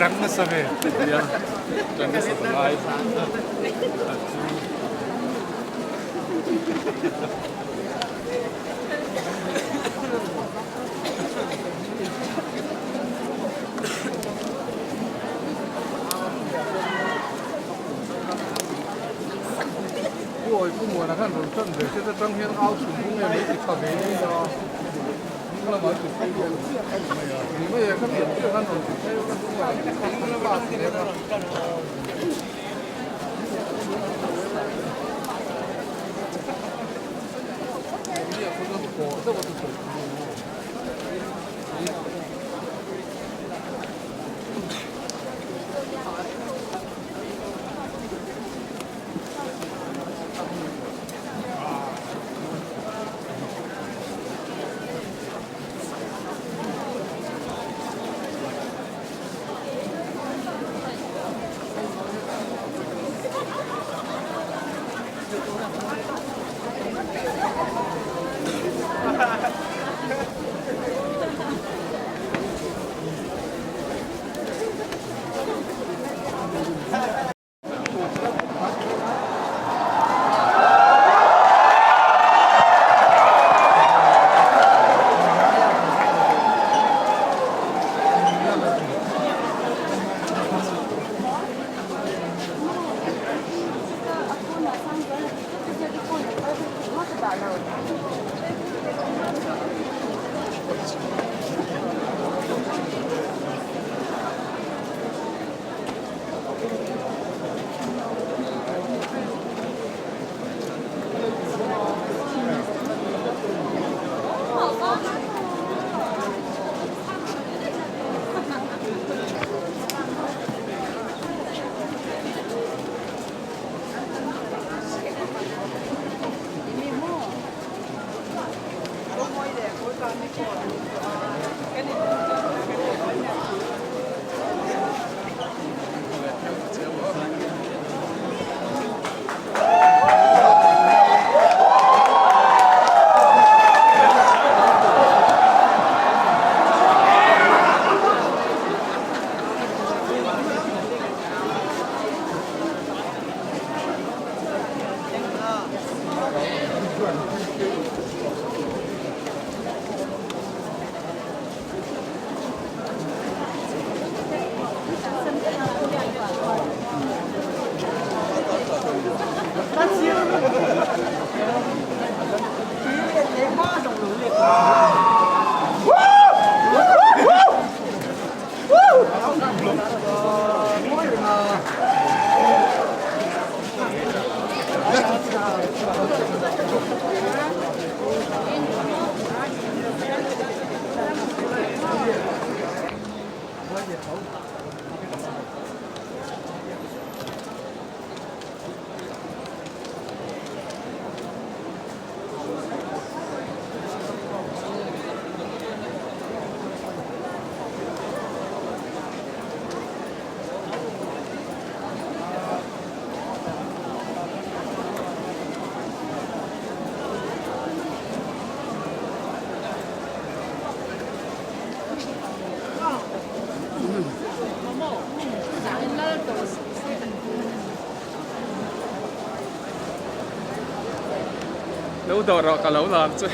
Rang nasa ve. Ya, rang nasa lai. Pu Awi Pu Muana khan rawn tan ve hret atang hian au chhun hung nge mai ti tha ve ni a, hnung lamah ti phei hian ni mai a, kha pian pian khan rawn ti phei a, hnung lamah ti phei hian pass nek a. Lo dawh rawh ka lo la ang che.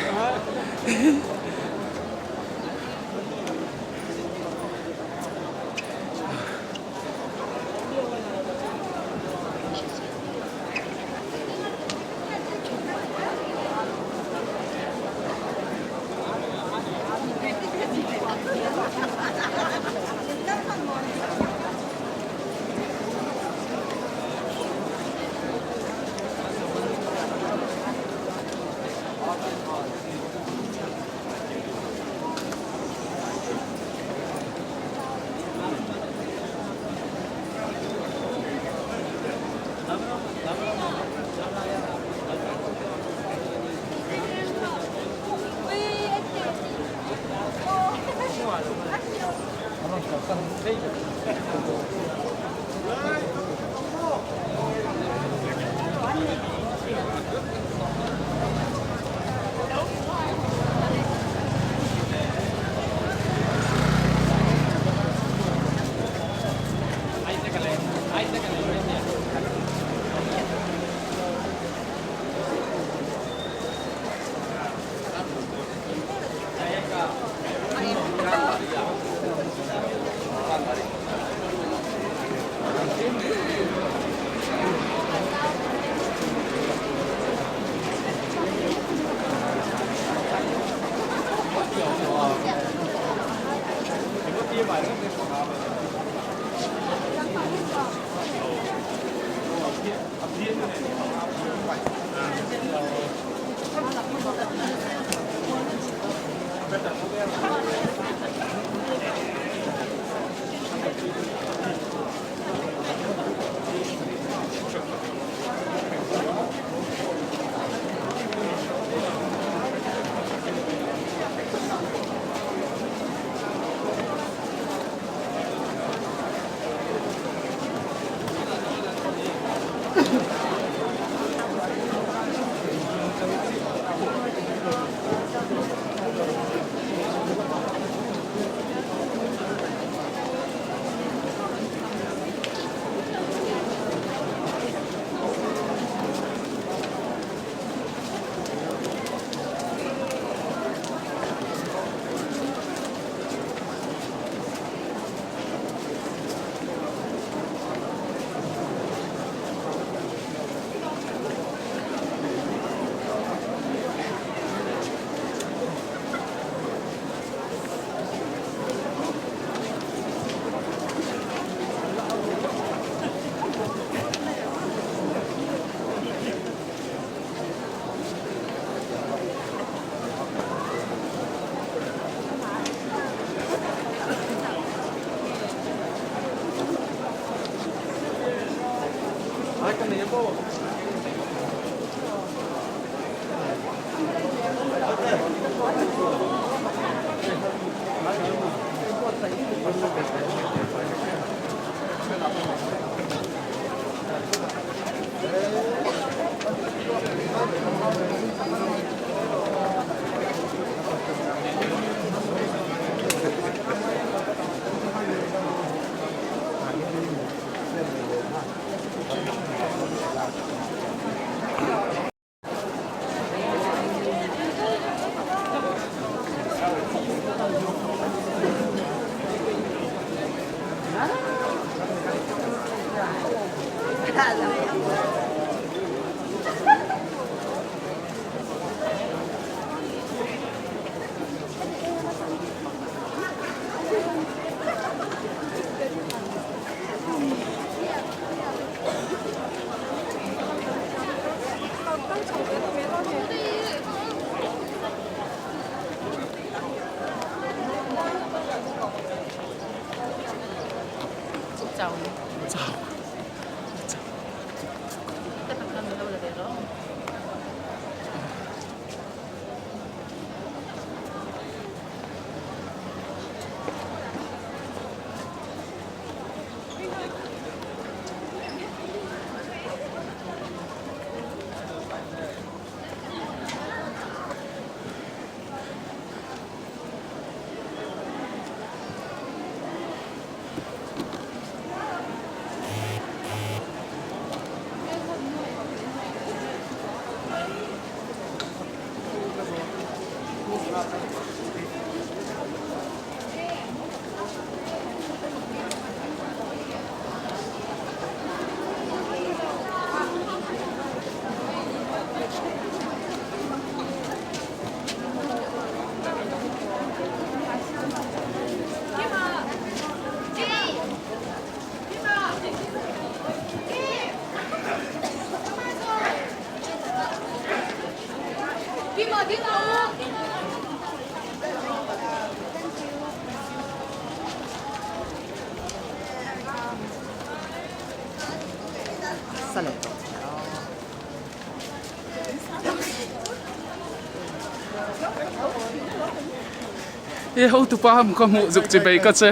Chau. Chau. E hotupa ka hmuh zuk chi bei ka che.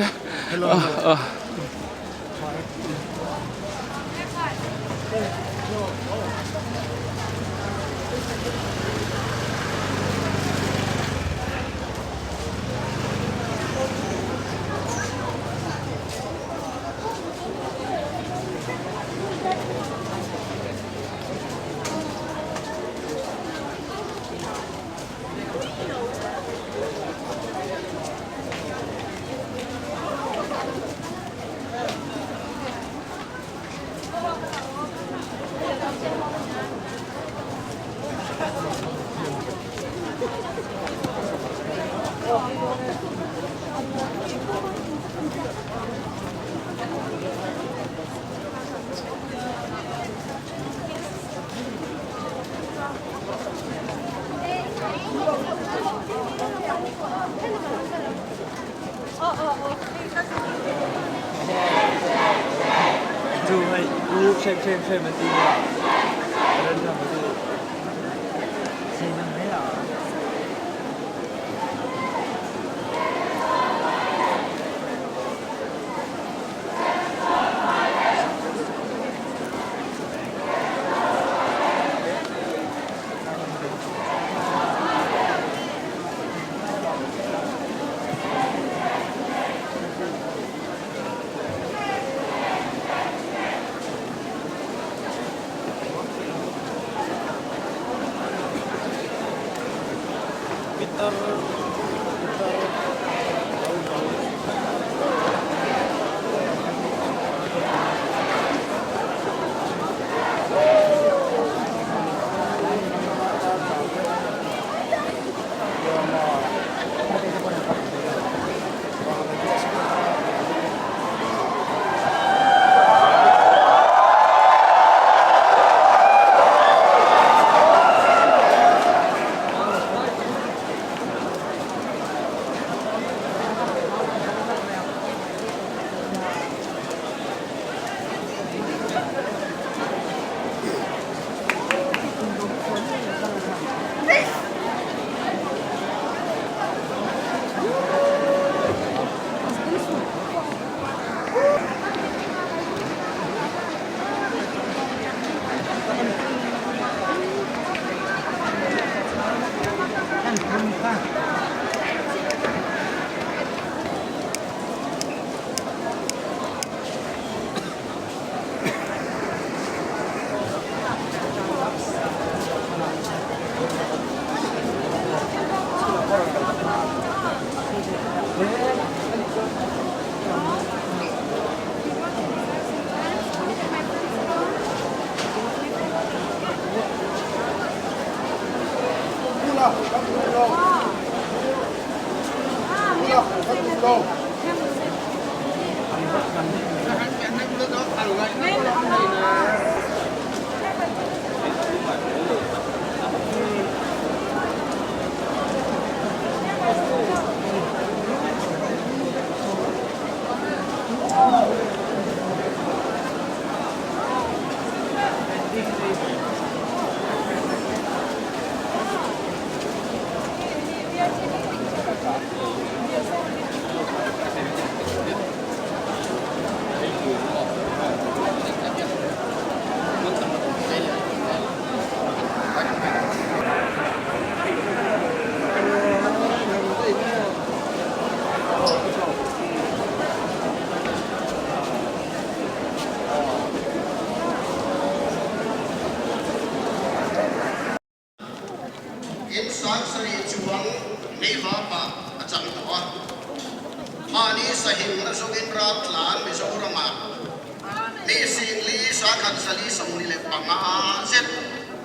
1,425 zet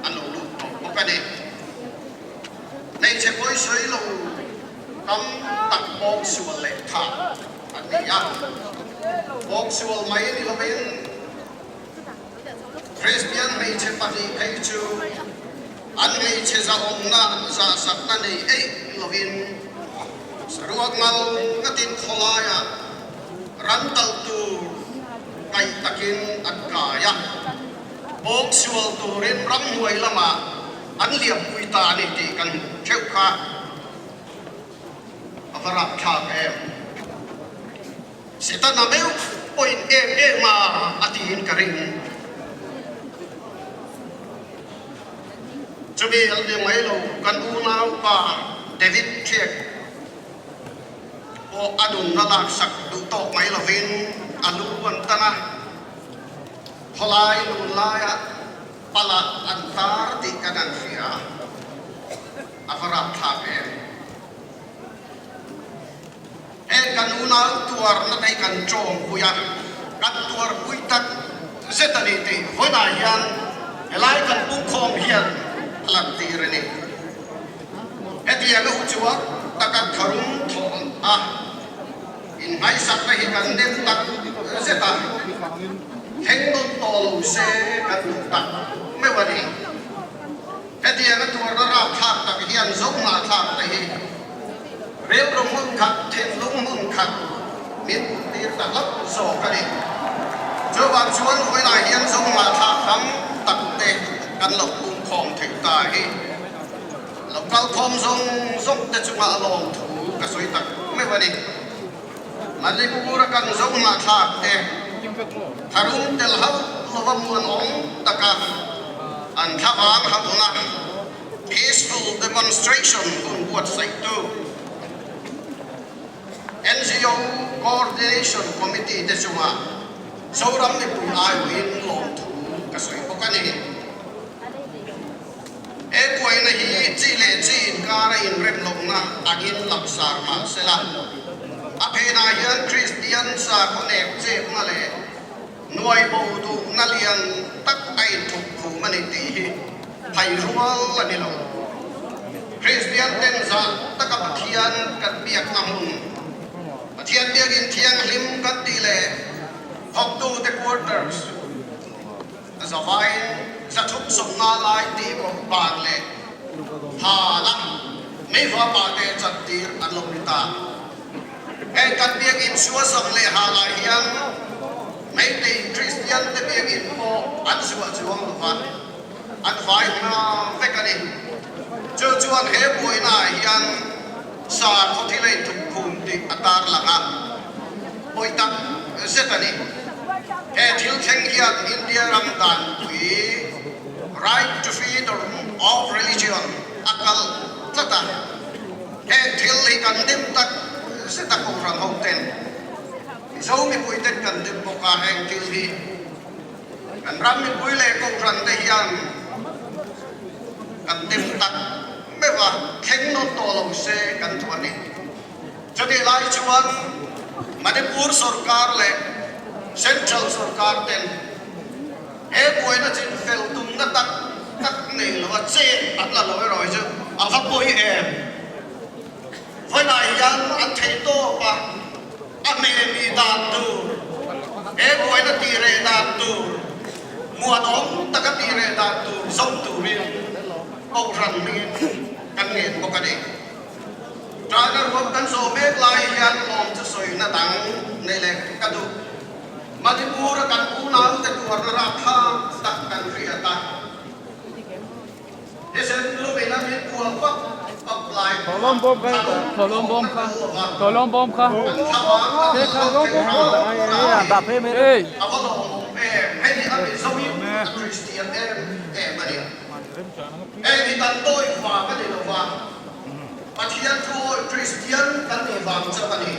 an lo lut tawh bawk a ni. Hmeichhe pawisawi lo tam tak pawngsual leh thah an ni a, pawngsual mai ni lovin Kristian hmeichhe pahnih phei chu an hmeichhe zahawmna zahsakna nei eih lovin saruak ngal ngatin khawlaiah ran talh tur kaih takin an kai a, pawngsual turin ramhnuai lamah an liampui ta a ni tih kan hmuh theuh kha a va rapthlak em. Setana meuh pawhin em em a a tiin ka ring. Chumi an ni mai lo, kan unaupa David Thiek pawh a nunna laksak duh tawk mai lovin a lu an tan a, khawlai lun laiah pala an tar tih kan han hria a, a va rapthlak em. Heng kan unau tuarna te hi kan tawngpui a, kan tuarpui tak zet a ni tih vawiinah hian helai kan pungkhawm hian a lantir a ni. Hetiang a uchuak taka tharum thawm a innghaisakna hi kan nem tak zet a, thleng nawn tawh lo se kan duh tak meuh a ni. Hetiang a tuarna rapthlak tak hian zohnahthlak te hi rilru hmun khat, thinlung hmun khat min puttir ta hlauh zawk a ni. Chuvang chuan vawilah hian zohnahthlak tam tak te kan lo pumkhawm thei ta hi lo kalkhawm zawng zawng te chunga a lawmthu ka sawi tak meuh a ni. Manipur a kan zohnahthlak te tharum tel hauh lova muanawm taka an thlavang hauhna peaceful demonstration hun buatsaihtu NGO Coordination Committee te chunga Zoram mipui aiawhin lawmthu ka sawi bawk a ni. He buaina hi chi leh chi inkara inrem lohna angin langsar mah se la, a phenah hian Kristian sakhaw nek chepna leh nuai bo duhna lian tak a inthup khum a ni tih hi thai rual a ni lo. Kristian ten zah taka Pathian kan biakna hmun, Pathian biakin thianghlim kan tih leh thawktute quarters, Zavain zathup sawmnga lai tih pawh ban leh hal a, meihua pa te chattir an lo ni ta. Heng kan biakinn suasam leh halah hian Meitei Kristian te biakinn pawh an zuah chuang lo va, an vai hna vek a ni. Chu chuan he buainaah hian sakhaw thil a inthup khum tih a tarlang a, pawi tak zet a ni. He thil thleng hian India ram danpui Right to Freedom of Religion a kal tlat a, heng thil hi kan dim tak zet a Kohhran ho ten Mizo mipui ten kan dim bawk a, heng thil hi kan ram mipui leh Kohhran te hian kan dim tak meuh a, thleng nawn tawh lo se kan duh a ni. Chutih lai chuan Manipur sorkar leh Central sorkar ten he buaina chin fel tumna tak tak nei lova chet an la lo erawh hi chu a va pawi em. Vawiinah hian an thei tawp a, a hmehmi dan tur, he buaina tih reh dan tur, muanawm taka tih reh dan tur zawng turin Kohhran hmingin kan ngen bawk a ni. Ṭaina ruam kan zawh mek lai hian lawm chu sawina dang nei leh ka duh. Manipur-a kan unaute tuarna rapthlak tak kan hriat a. Hisen lumin a min kual vak vak lai kha tharum thawhna kan lova kan thlavang kan hauh theih hram hi a va lawmawm em. Hei hi a Mizoin a Kristian em em a ni. Heng hi kan tawi vang a ni lova, Pathian thu awih Kristian kan nih vang chauh a ni.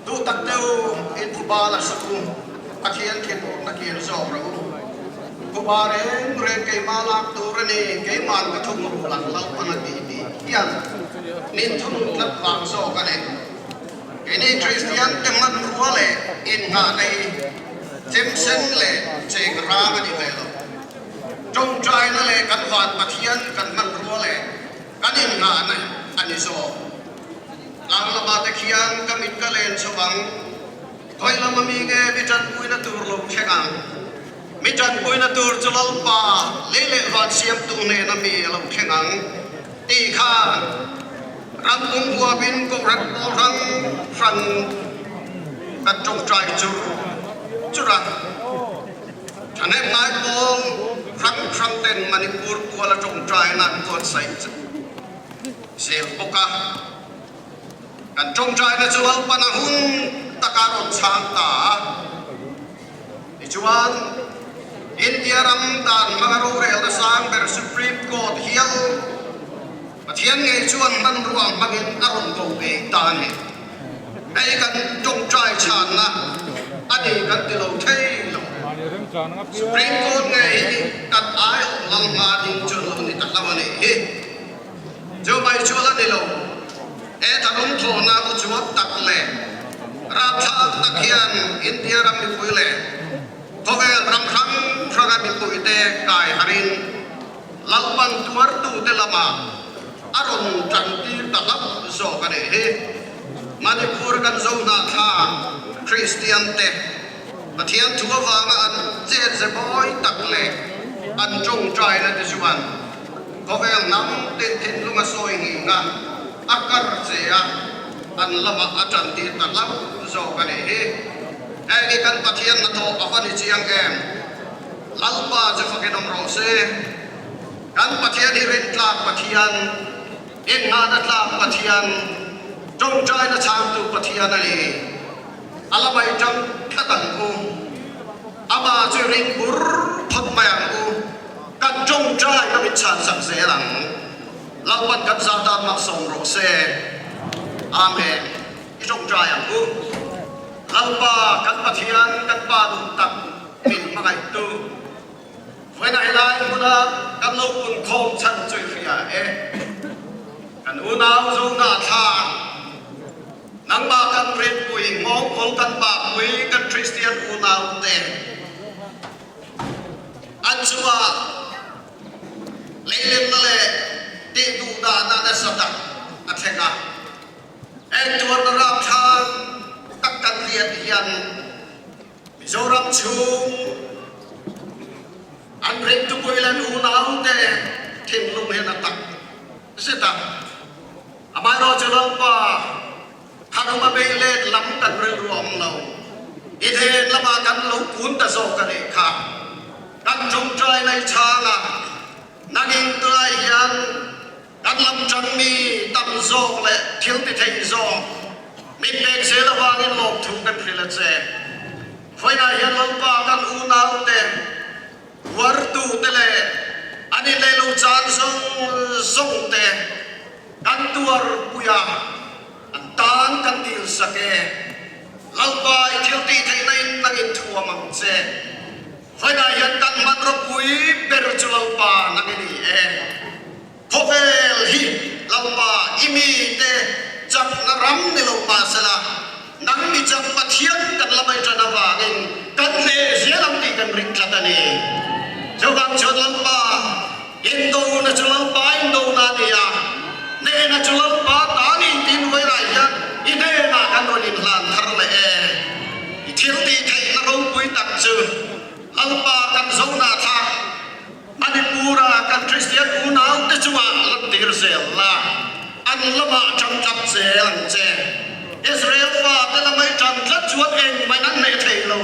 Duh tak deuh in phuba la sak u, Pathian thinurna kian zawk rawh u. Phuba reng reng keimah lak tur a ni, keima'n ka thungrul ang lalpan a ti tih hian min thunun tlat vang zawk a ni. Keini Kristian te hmanrua. leh innghahna hi chemsen leh cheng rang a ni ve lo. Tawngtaina leh kan van Pathian kan hmanrua leh kan innghahna a ni zawk. Tlang lamah te khian ka mit ka len chho ang, khawi lama mi nge mi tanpuina tur lo thleng ang? Mi tanpuina tur chu Lalpa lei leh van siamtu hnena mi a lo thleng ang tih kha ram pum huapin Kohhran pawl hrang hran kan tawngtai chur chur a. Thahnem ngai pawl hrang hrang ten Manipur kuala tawngtaina an buatsaih zel bawk a. Kan tawngtaina chu Lalpan a hun taka rawn chhang ta a. Tichuan, India ram dan hmanga rorelna sang ber Supreme Court hial Pathian ngei chuan hmanrua hmangin a rawn ko ngei ta a ni. Hei kan tawngtai chhanna a ni kan ti lo thei lo. Supreme Court ngei hi kan aiawh lal hma ding chu lo ni ta hlauh a nih hi. Chu mai chuan a ni lo. He tharum thawhna u chuap tak leh rapthlak tak hian India ram mipui leh khawvel ram hrang hranga mipuite kai harin Lalpan tuartute lamah a rawn tantir ta hlauh zawk a nih hi. Manipur kan zo hnahthla Kristian te Pathian thu avanga an chetze mawi tak leh an tawngtaina te chuan Khawvel hnam tin thinlung a sawi nghing a, a kar che a, an lamah a tan tir ta hlauh zawk a nih hi. Heng hi kan Pathian hnathawh a va ni chiang em? Lalpa chu fakin awm rawh se. Kan Pathian hi rintlak Pathian, innghahna tlak Pathian, tawngtaina chhangtu Pathian a ni. A lamah i tang tlat ang u. Amah chu ring bur phawt mai ang u. Kan tawngtai ka min chhan sak zel ang. Lalpan kan zah tan mak sawm rawh se. Amen. I tawngtai ang u. Lalpa kan Pathian kan Pa duh tak min hmangaihtu. Vawiinah helai hmuna kan lo pun khawm chhan chu i hria e. Kan unau Jonah thla Nangmah kan rinpui, nghawngkawl kan bakpui kan Kristian unaute an chungah leilenna leh tihduhdahna nasa tak a thleng a. Heng tuarna rapthlak tak kan hriat hian Mizoram chhung an ringtupui leh an unaute thinlung hian a tak zet a. Amaherawhchu Lalpa, tharuma bei let lam kan rilru a awm lo. I then lamah kan lo kun ta zawk a nih kha. Kan tawngtai mai chhang a, nangin tunah hian kan lam tangmi tam zawk leh thil ti thei zawk min pek zel avangin lawmthu kan hrilh a che. Vawiinah hian Lalpa kan unaute, Huartute leh an inleh lo chan zawng zawng te kan tuar pui a, an tan kan dil sak e. Lalpa i thil tih theihna in nang in thuam ang che. Vawiinah hian kan hmanraw pui ber chu Lalpa nang i ni e. Khawvel hi Lalpa i mite chakna ram ni lo mahsela, nang mi chak Pathian kan la mai tan avangin kan hneh zel ang tih kan ring tlat a ni. Chuvang chuan Lalpa indona chu Lalpa indona a ni a, hnehna chu Lalpa ta a ni tiin vawirai hian i hnenah kan rawn inhlan thar leh e. I thil tih theihna ropui tak chu Lalpa kan zohna thlak Manipur-a kan Kristian unaute chungah lantir zel la, an lamah ṭang tlat zel ang che. Israel fate lamah i ṭang tlat chuan engmah an hneh thei lo.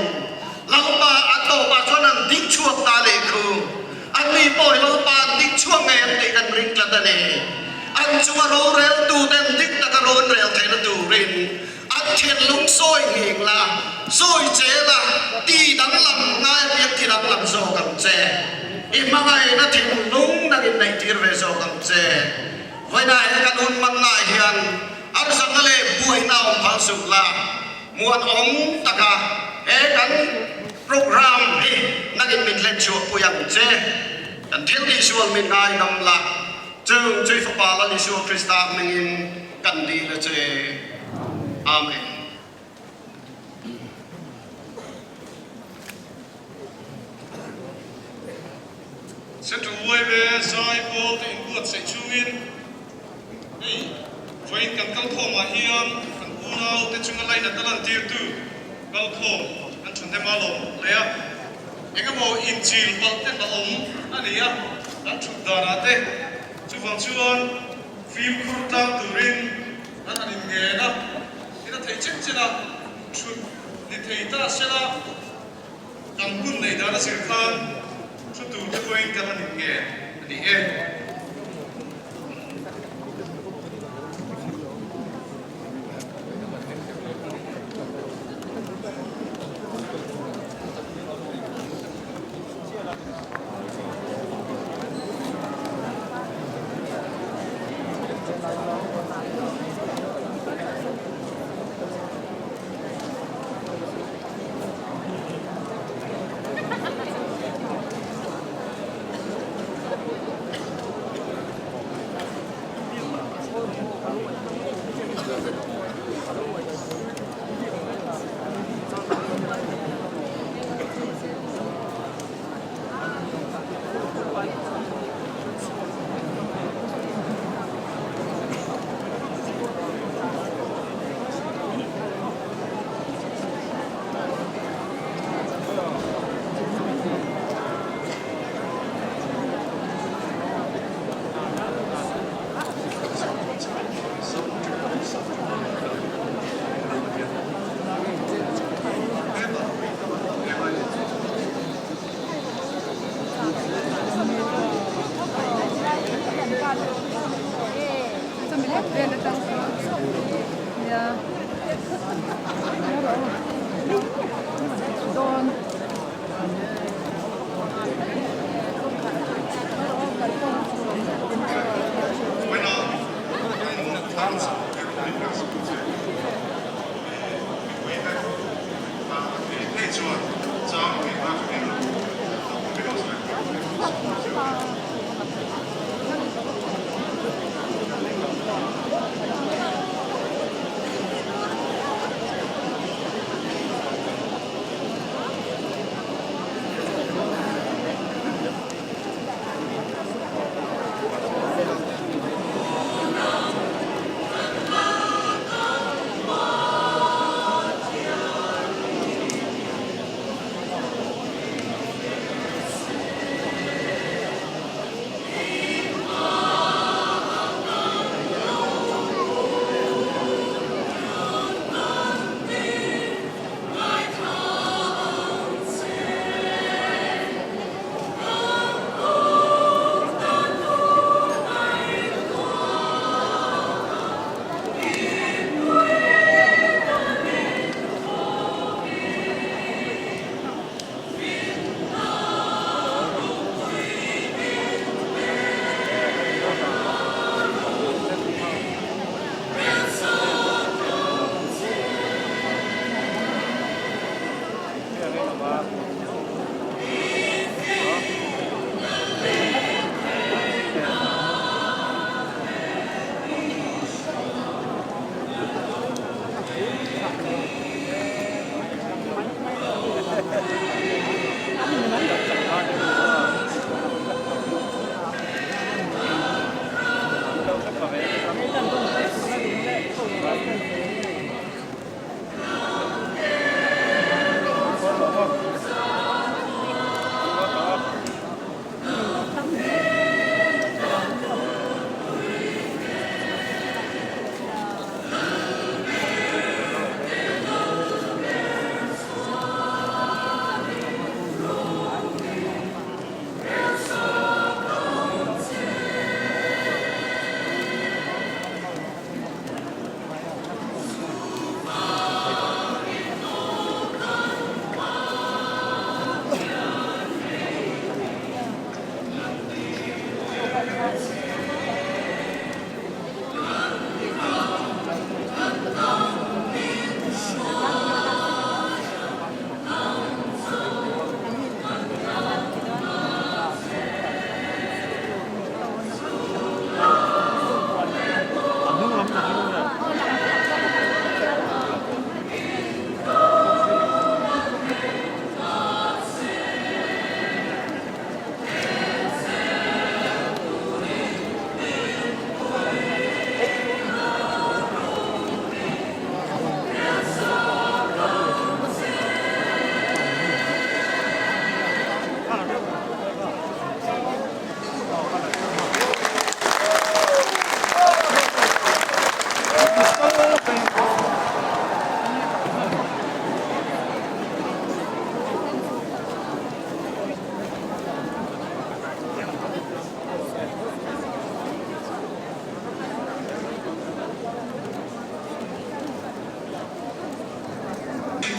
Lalpa a tawpah chuan an ding chhuak ta leh khu. Anni pawh hi Lalpa an ding chhuak ngei ang tih kan ring tlat a ni. An chunga roreltuten dik taka ro an rel theihna turin An thinlung sawi nghing la, sawi che la, ti danglam ngai apiang ti danglam zawk ang che. I hmangaihna thinlung nangin neihtir ve zawk ang che. Vawiinah he kan hun hmannaah hian harsatna leh buaina a awm phal suh la, muanawm taka he kan program hi nangin min hlenchhuahpui ang che. Kan thil tihsual min ngaidam la, chung chui Fapa Lal Isua Krista hmingin kan dil a che. Amen. Unaute chunga lainat a lantirtu kalkhawm an thahnem a lawm hle a. Engemaw inchil palh te hlauhawm a ni a, an thut danah te chuvang chuan fimkhur tlang turin an han inngen a, in a theih chen chen a thut ni thei ta sela kan hun neih dan a zir khan thu tur te pawhin kan han inngen a ni e.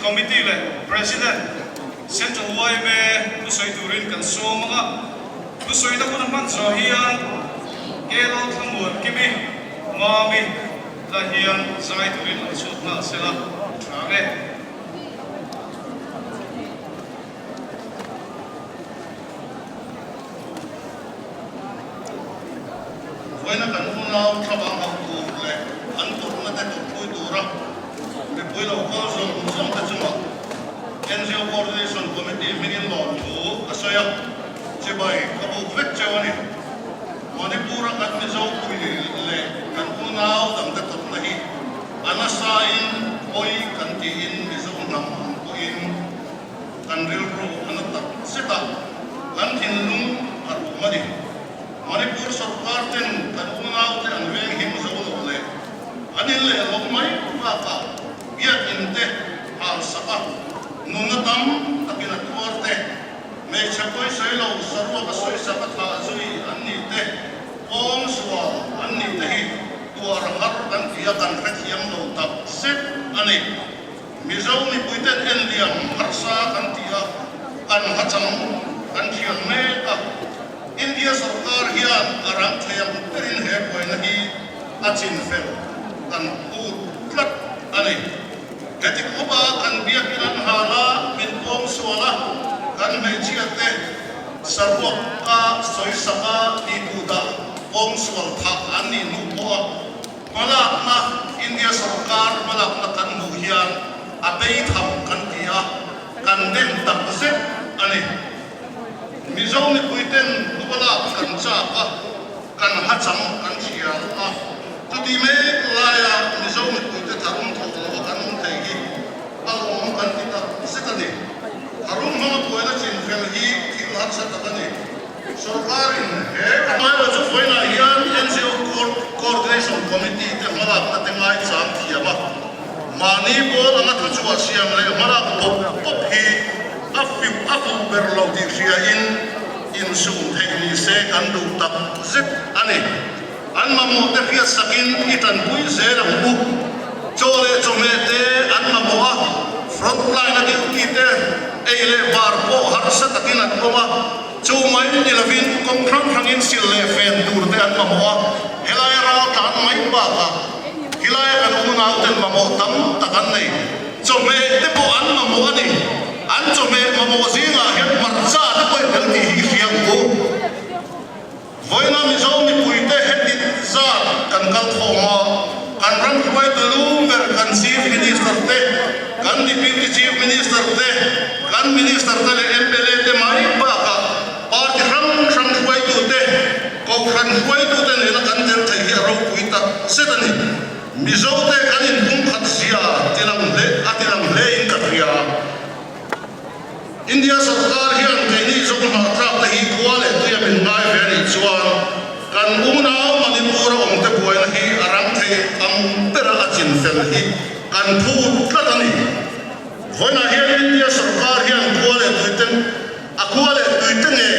Committee leh President, Central yma thusawi turin kan sawm ang a. Thusawina hun a hman zawh hian KLO Thlamuan Kimi, Mami, la hian zai turin lo chhuak nghal sela tha nge. Vawiina kan unau thlavang hauh tur leh an tawrhna te tawrhpui tura mipui lo kal zawng zawng te chungah NGO Coordination Committee hmingin lawmthu a sawi a, chibai ka buk vek cheu a ni. Manipur-a kan Mizo pui leh kan unau dangte tawrhna hi a nasain pawi kan tiin Mizo hnam ang pawhin Kan rilru a na tak zet a, kan thinlung a rum a ni. Manipur sorkar ten kan unaute an veng him zo lo leh an in leh lo mai bakah biakinn te hal sak a, nunna tam takin a tuar te, hmeichhe pawisawi lo saruak a sawisak a thlah zui an nih te, kawng sual an nih te hi tuar har kan ti a, kan hrethiam lo tak zet a ni. Mizo mipuiten enliam harsa kan ti a, kan hachang kan thiam mek a. India sorkar hian a ram thei ang berin he buaina hi a chinfel kan phut tlat a ni. Heti khawpa kan biakin an hal a, min pawm sual a, kan hmeichhia te saruak ka sawisak a tih duh dah pawm sual thah an nih hnu pawh a, Hmalakna, India sorkar hmalakna kan hmuh hian a bei tham kan ti a, kan dem tak zet a ni. Mizo mipuiten hmalak kan chak a, kan hachang kan hria a, chuti mek laia Mizo mipuite tharum thawh lo a kan awm thei hi a awm kan ti tak zet a ni. Tharum hmanga buaina chinfel hi thil harsa tak a ni. Sorkarin he hmairawh chu vawiinah hian NGO Coordination Committee te hmalakna te ngaichang thiam a, mahni pawl anga thuchhuah siam leh hmalak pawp pawp hi a fiu a fuh ber lo tih hriain insum theih ni se kan duh tak zet a ni. An mamawh te hriatsakin i tanpui zel ang u. Chaw leh chawhmeh te an mamawh a, front line a duty te ei leh bar pawh harsa takin an awm a, chu mai ni lovin kawng hrang hrangin sil leh fen tur te an mamawh a, helaia ral tlan mai bakah hilaia kan unau ten mamawh tam tak an nei. Chawhmeh te pawh an mamawh a ni. An chawhmeh mamawh zingah hian hmarcha te pawh i tel tih hi i hria ang u. Vawiina Mizo mipuite heti zat kan kal khawm a, kan ram hruaitu lu ber kan Chief Minister te, kan Deputy Chief Minister te, kan Minister te leh mla te mai bakah party hrang hrang hruaitute, kohhran hruaitute nena kan tel thei hi a ropui tak zet a ni. Mizote kan inpumkhat zia tilang hle a tilang hlein ka hria. India sorkar hian keini zawng hnahtlak te hi khua leh tuia min ngai ve anih chuan kan unau Manipur a awmte buaina hi a ram thei ang bera a chin fel hi kan phut tlat a ni. Vawiinah hian India sorkar hian khua leh tuite a khua leh tuite ngei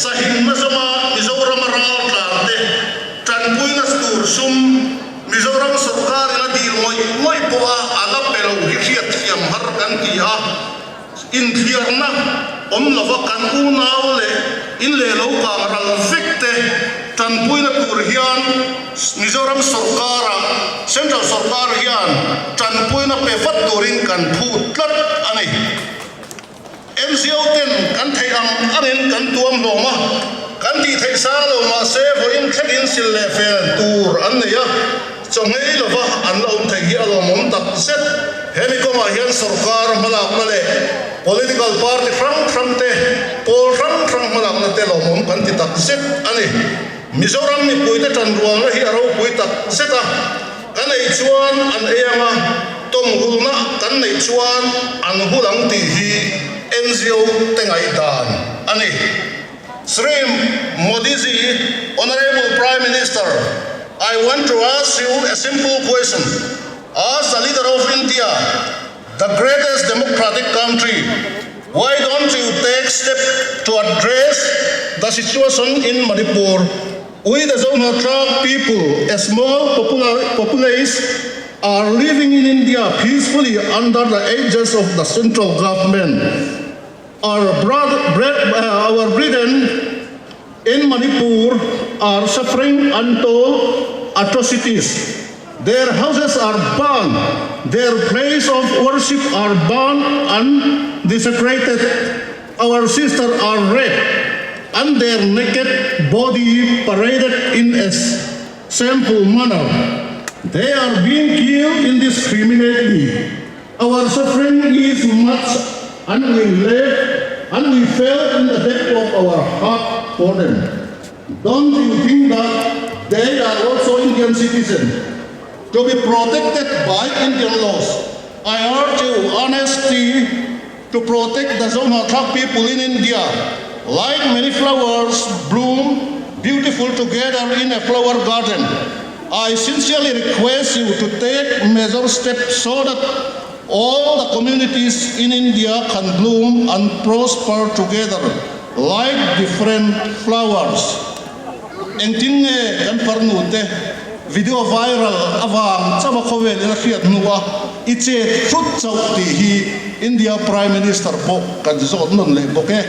sahimna zawnga Mizorama raltlan te tanpuina tur sum Mizoram sorkarin a dil ngawih ngawih pawha a la pe lo hi hriatthiam har kan ti a, inthliarna awm lova kan unau leh in leh lo kang ral vek te tanpuina tur hian Mizoram sorkara Central sorkar hian tanpuina pe vat turin kan phut tlat a ni. NGO ten kan theih ang angin kan tuam hlawm a, kan tih theih sang lo mahse vawiin thlengin sil leh fel tur an nei a, chawngei lova an la awm thei hi a lawmawm tak zet. Hemi kawngah hian sorkar hmalakna leh political party hrang hrang te, pawl hrang hrang hmalakna te lawmawm kan ti tak zet a ni. Mizoram mipuite tanrualna hi a ropui tak zet a. Kan ei chuan an ei ang a, tawmhulna kan neih chuan an hul ang tih hi NGO te ngaihdan a ni. Shri Modiji, Honourable Prime Minister, I want to ask you a simple question, as the leader of India, the greatest democratic country, why don't you take step to address the situation in Manipur? We the Zohnahthlak people, a small populace, are living in India peacefully under the aegis of the central government. Our, brother, our brethren in Manipur are suffering untold atrocities. Their houses are burned, their place of worship are burned and desecrated. Our sisters are raped and their naked body paraded in a shameful manner. They are being killed indiscriminately. Our suffering is much and we live and we feel in the depth of our heart for them. Don't you think that they are also Indian citizens to be protected by Indian laws? I urge you honesty to protect the Zohnahthlak people in India. Like many flowers bloom beautiful together in a flower garden. I sincerely request you to take major steps so that all the communities in India can bloom and prosper together like different flowers. Engtin nge kan farnu te video viral avang chawa khawvel ila hriat hnu a i chet thut chauh tih hi India Prime Minister pawh kan zawt nawn leh bawk e.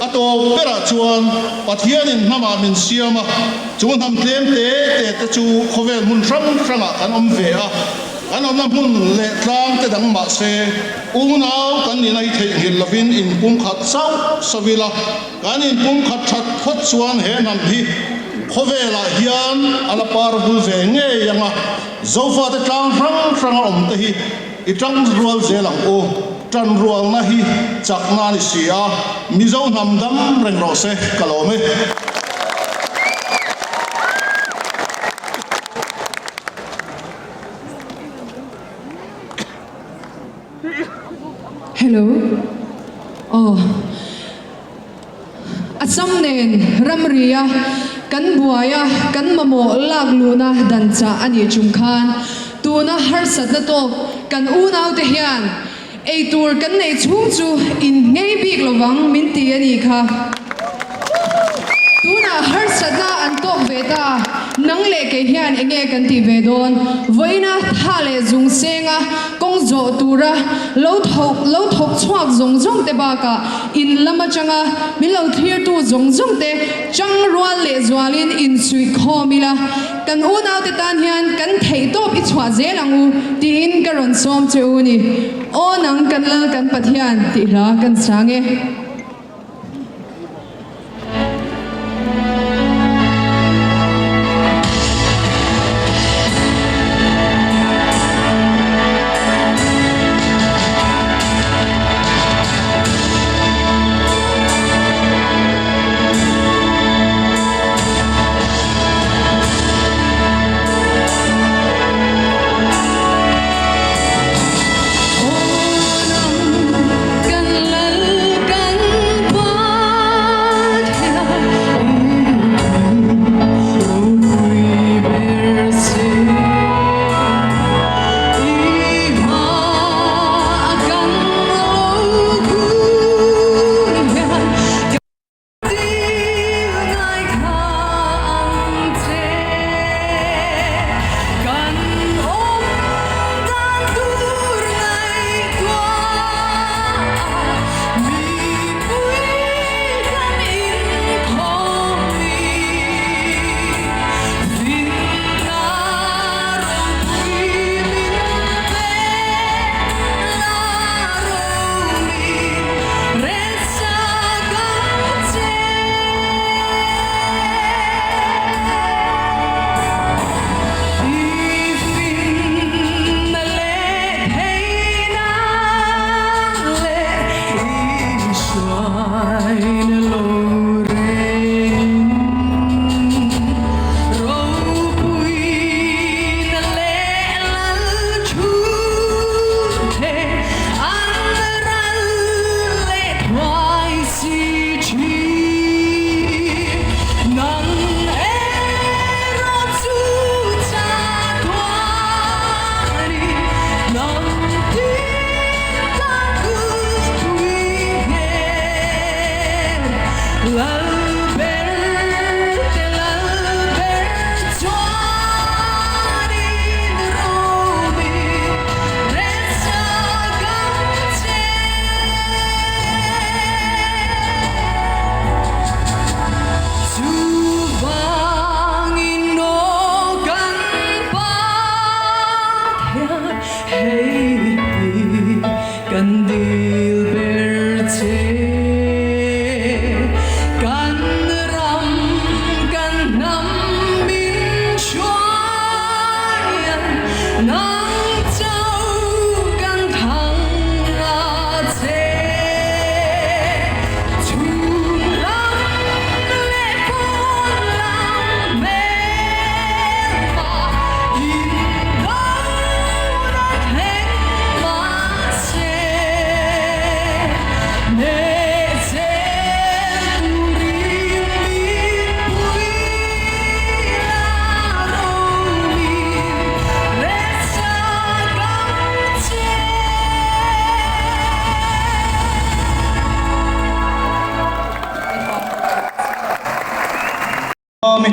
A tawp berah chuan Pathianin hnamah min siam a, chu hnam tlem te te te chu khawvel hmun hrang hrangah kan awm ve a, kan awmna hmun leh tlang te dang mah se unau kan nihna hi theihnghilh lovin inpumkhat sauh sauh ila, kan inpumkhat that phawt chuan he hnam hi khawvelah hian a la par vul ve ngei ang a, Zofate tlang hrang hranga awm te hi i tang rual zel ang u. Tan rualna hi chakna a ni si a, Mizo hnam dam reng rawh se, ka lawm e. Hello. Aw. Assam nen ramria kan buaia kan mamawh lak luhna dan chah a nih chung khan tuna harsatna tawk kan unaute hian eitur kan neih chhung chu in nghei bik lovang min ti a nih kha. Tunah harsatna an tawk ve ta, nang leh kei hian enge kan tih ve dawn? Vawiina tha leh zung senga kawng zawh tura lo thawk lo thawk chhuak zawng zawng te bakah in lam atanga min lo thlirtu zawng zawng te chang rual leh zualin insuih khawm ila, kan unaute tan hian kan theihtawp i chhuah zel ang u tiin ka rawn sawm che u ni. Aw nang kan Lal kan Pathian tih hla kan sang e. Aw nang kan Lal kan.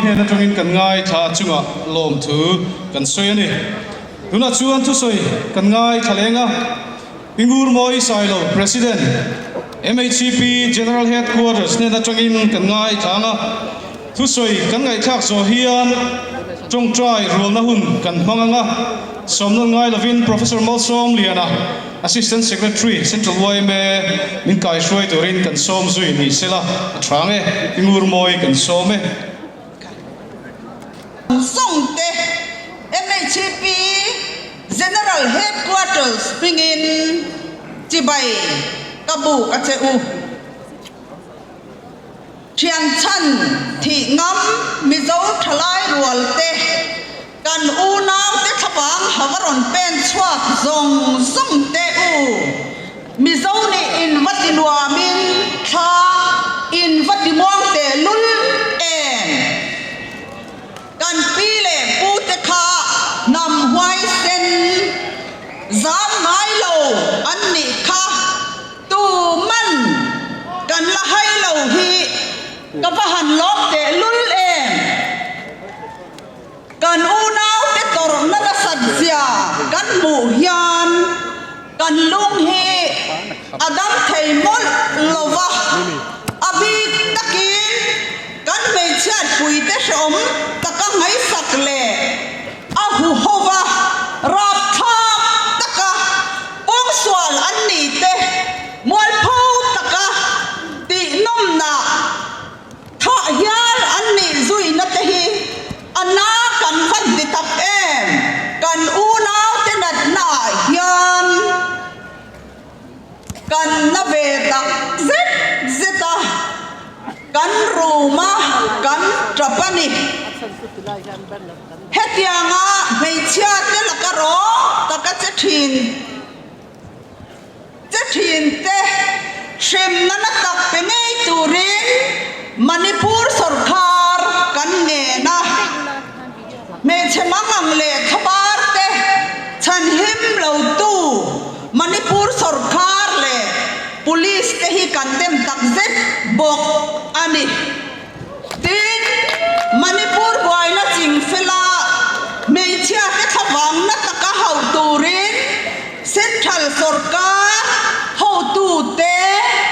hnen atangin kan ngaithla chungah lawmthu kan sawi a ni. Tunah chuan thusawi kan ngaithla leng a, Pi Ngurmawi Sailo, President, MHCP General Headquarters hnen atangin kan ngaithla ang a, thusawi kan ngaihthlak zawh hian tawngtai rualna hun kan hmang ang a, sawmnawn ngai lovin Professor Malsawmliana, Assistant Secretary, Central yma min kaihruai turin kan sawm zui ni sela a tha ang e, Pi Ngurmawi kan sawm e. Zawngte MHP General Headquarters hmingin chibai ka buk a che u. Thian chhan thih ngam Mizo thalai rual te kan unau te thlapang hava rawn pen chhuak zawng zawng te u. Mizo nih in va ti nuamin thla in va ti muang teh lul em? Kan pi leh pu te kha hnam huaisen zam ngai lo an nih kha tu man kan la hai lo hi ka va han lawm teh lul em? Kan unaute tawrhna nasat zia kan hmuh hian kan lung hi a dam thei mawlh lo va, a bik takin kan hmeichhiatpuite hrehawm taka ngaihsak leh a huho va rapthlak taka pawngsual an nih te mualpho taka tihnawmnah Thah hial an nih zuina te hi a na kan van ti tak em? Kan unau te natna ah hian kan na ve tak zet zet a, kan rum a, kan tap a ni. Hetianga hmeichhia te laka rawng taka che thin. Che thinte hremna na tak pe ngei turin Manipur sorkar kan ngen a, hmeichhe mangang leh thlabar te chhanhim lo tu Manipur sorkar leh Police te hi kan dem tak zet bawk a ni. Tin, Manipur buaina chingfela hmeichhiate thlavangna taka hauh turin Central sorkar hotute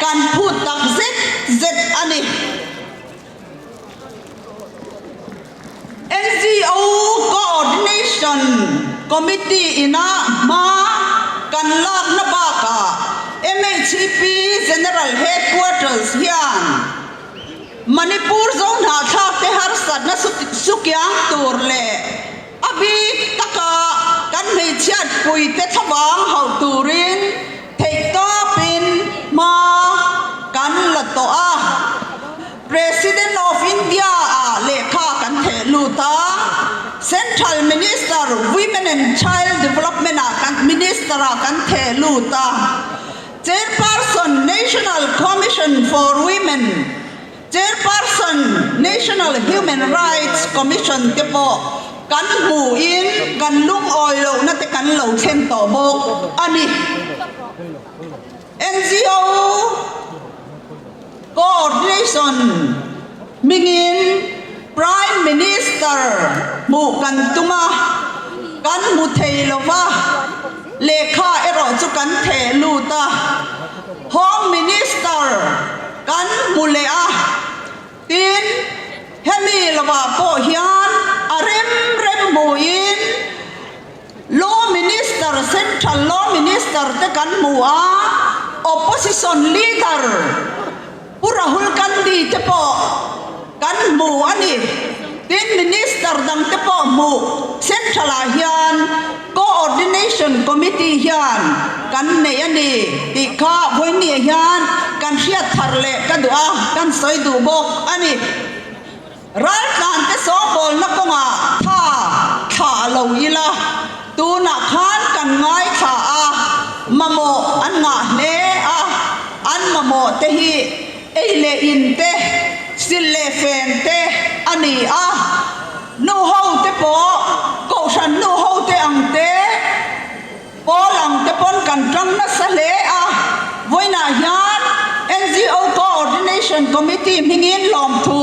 kan phut tak zet zet a ni. NGO Coordination Committee ina hma kan lakna bakah MHEP General Headquarters hian Manipur zo hnahthlak te harsatna sukiang tur leh a bik taka kan hmeichhiatpui te thlavang hauh turin theihtawpin hma kan la tawh a. President of India ah lehkha kan theh lut a, Central Minister Women and Child Development ah kan Minister ah kan theh lut a. Chairperson National Commission for Women, Chairperson National Human Rights Commission te pawh kan hmuhin kan lungawi lohna te kan lo thlen tawh bawk a ni. NGO Coordination hmingin Prime Minister hmuh kan tum a, kan hmu thei lo va, lehkha erawh chu kan theh lut a, Home Minister kan hmu leh a, tin hemi lovah pawh hian a rem rem hmuhin Law Minister, Central Law Minister te kan hmu a, Opposition Leader Pu Rahul Gandhi te pawh kan hmu a ni. Tin, Minister dang te pawh hmu Central ah hian Coordination Committee hian kan nei a ni tih kha vawinia hian kan hriat thar leh ka duh a, kan sawi duh bawk a ni. Raltlante sawhbawlna kawngah tha thlah lo ila, tunah khan kan ngaithla a, mamawh an ngah hle a, an mamawh te hi ei leh in te, sil leh fen te a ni a, nu ho te pawh kohhran nu ho te ang te, Pawl ang te pawn kan tang nasa hle a, vawiinah hian NGO Coordination Committee hmingin lawmthu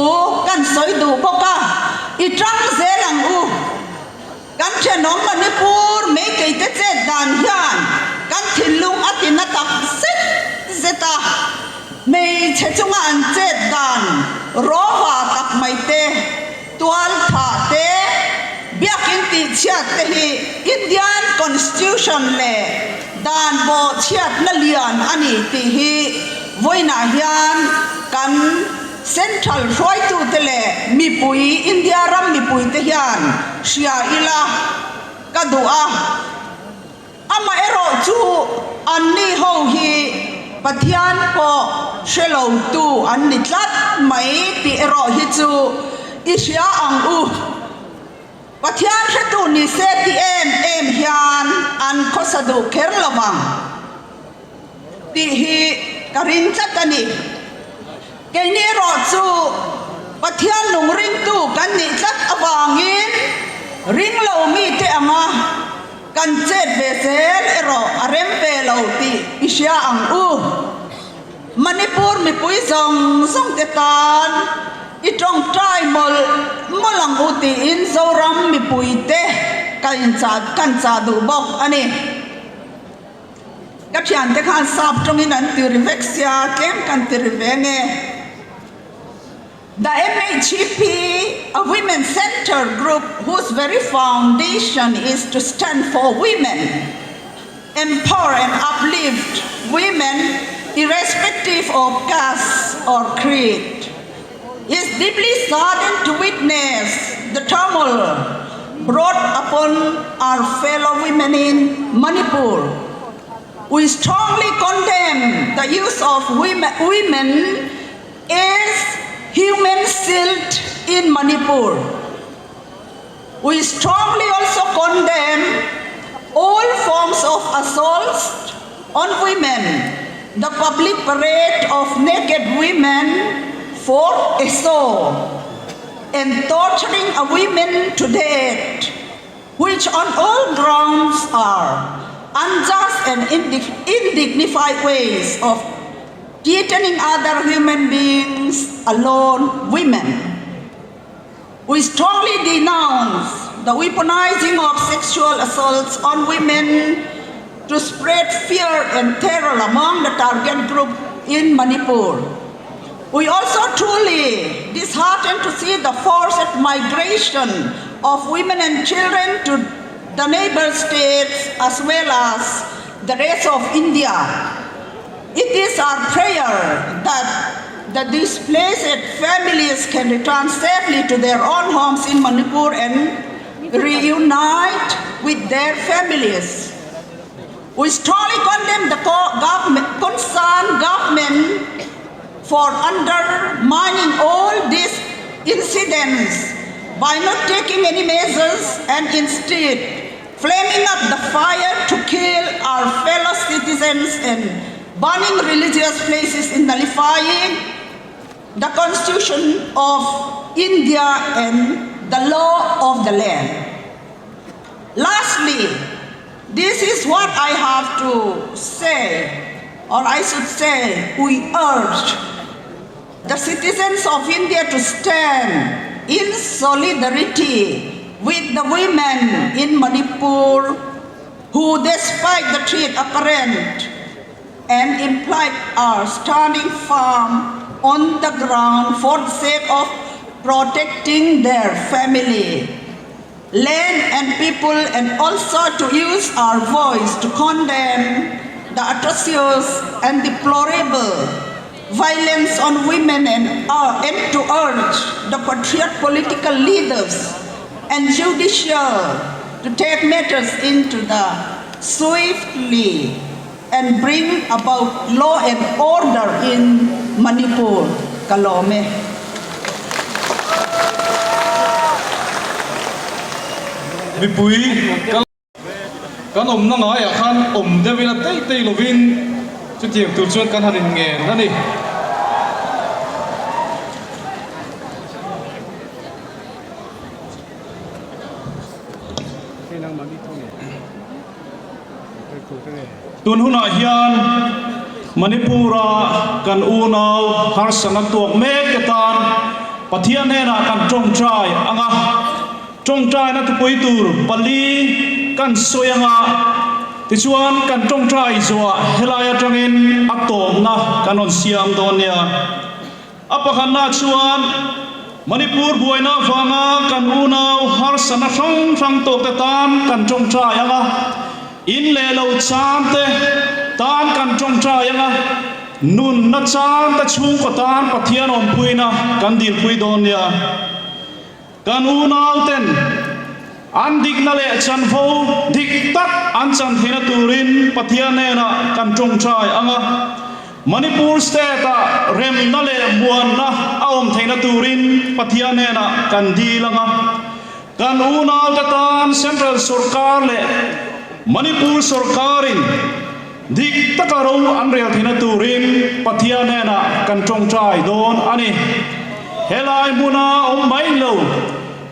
kan sawi duh bawk a. I tang zel ang u. Kan thenawm Manipur Meitei te chet dan hian kan thinlung a ti na tak zet zet a. Hmeichhe chunga an chet dan rawva tak mai te, tual thah te, biakin tihchhiat te hi Indian Constitution leh dan bawhchhiatna lian a ni tih hi vawiinah hian kan Central hruaitute leh mipui, India ram mipuite hian hria ila ka duh a. Amaherawh chu anni ho hi Pathian pawh hre lotu an ni tlat mai tih erawh hi chu i hria ang u. Pathian hretu ni se ti em em hian an khawsa duh kher lo vang tih hi ka ring tlat a ni. Keini erawh chu Pathian nung ringtu kan nih tlat avangin ring lo mite anga kan chet ve zel erawh a rem ve lo tih i hria ang u. Manipur mipui zawng zawng te tan i tawngtai mawlh mawlh ang u tiin Zoram mipuite kan chah duh bawk a ni. Ka thiante khan sap tawngin an ti ri vek sia, tlem kan ti ri ve nge. The MHEP, a women centre group whose very foundation is to stand for women, empower and uplift women irrespective of caste or creed, is deeply saddened to witness the turmoil brought upon our fellow women in Manipur. We strongly condemn the use of women, women as human shield in Manipur. We strongly also condemn all forms of assaults on women, the public parade of naked women for a show, and torturing a women to death, which on all grounds are unjust and indignified ways of threatening other human beings, alone women. We strongly denounce the weaponizing of sexual assaults on women to spread fear and terror among the target group in Manipur. We also truly disheartened to see the forced migration of women and children to the neighbor states as well as the rest of India. It is our prayer that the displaced families can return safely to their own homes in Manipur and reunite with their families. We strongly condemn the government, concerned government for undermining all these incidents by not taking any measures and instead flaming up the fire to kill our fellow citizens and burning religious places in nullifying the Constitution of India and the law of the land. Lastly, this is what I have to say, or I should say, we urge the citizens of India to stand in solidarity with the women in Manipur who, despite the threat apparent and implied, are standing firm on the ground for the sake of protecting their family, land and people, and also to use our voice to condemn the atrocious and deplorable violence on women and, and to urge the patriot political leaders and judicial to take matters into the swiftly and bring about law and order in Manipur. Kalome. Mipui kal kan awmna ngaiah khan awm deuh ila tei tei lovin chutiang tur chuan kan han inngen a ni. Tun hunah hian Manipur-a kan unau harsatna tuak mek te tan. Pathian hnenah kan tawngtai ang a, tawngtaina thupui tur pali kan sawi ang a, tichuan kan tawngtai zawhah helai atangin a tawpna kan rawn siam dawn nia. A pakhatna chuan Manipur buaina avanga kan unau harsatna hrang hrang tawkte tan kan tawngtai ang a, in leh lo chante tan kan tawngtai ang a, nunna chante chhungkaw tan Pathian awmpuina kan dilpui dawn nia. Kan unauten an dikna leh chanvo dik tak an chan theihna turin Pathian hnenah kan tawngtai ang a, Manipur state-ah remna leh muanna a awm theihna turin Pathian hnenah kan dil ang a, kan unaute tan Central sawrkar leh Manipur sawrkarin dik taka ro an rel theihna turin Pathian hnenah kan tawngtai dawn a ni. Helai hmuna awm mai lo,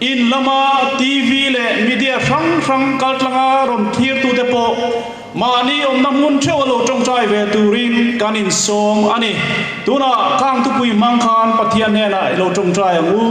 in lama TV leh media hrang hrang kaltlanga rawn thlirtute pawh mahni awmna hmun theuh a lo tawngtai ve turin kan insawm a ni. Tunah khang thupui hmang khan Pathian hnenah i lo tawngtai ang u.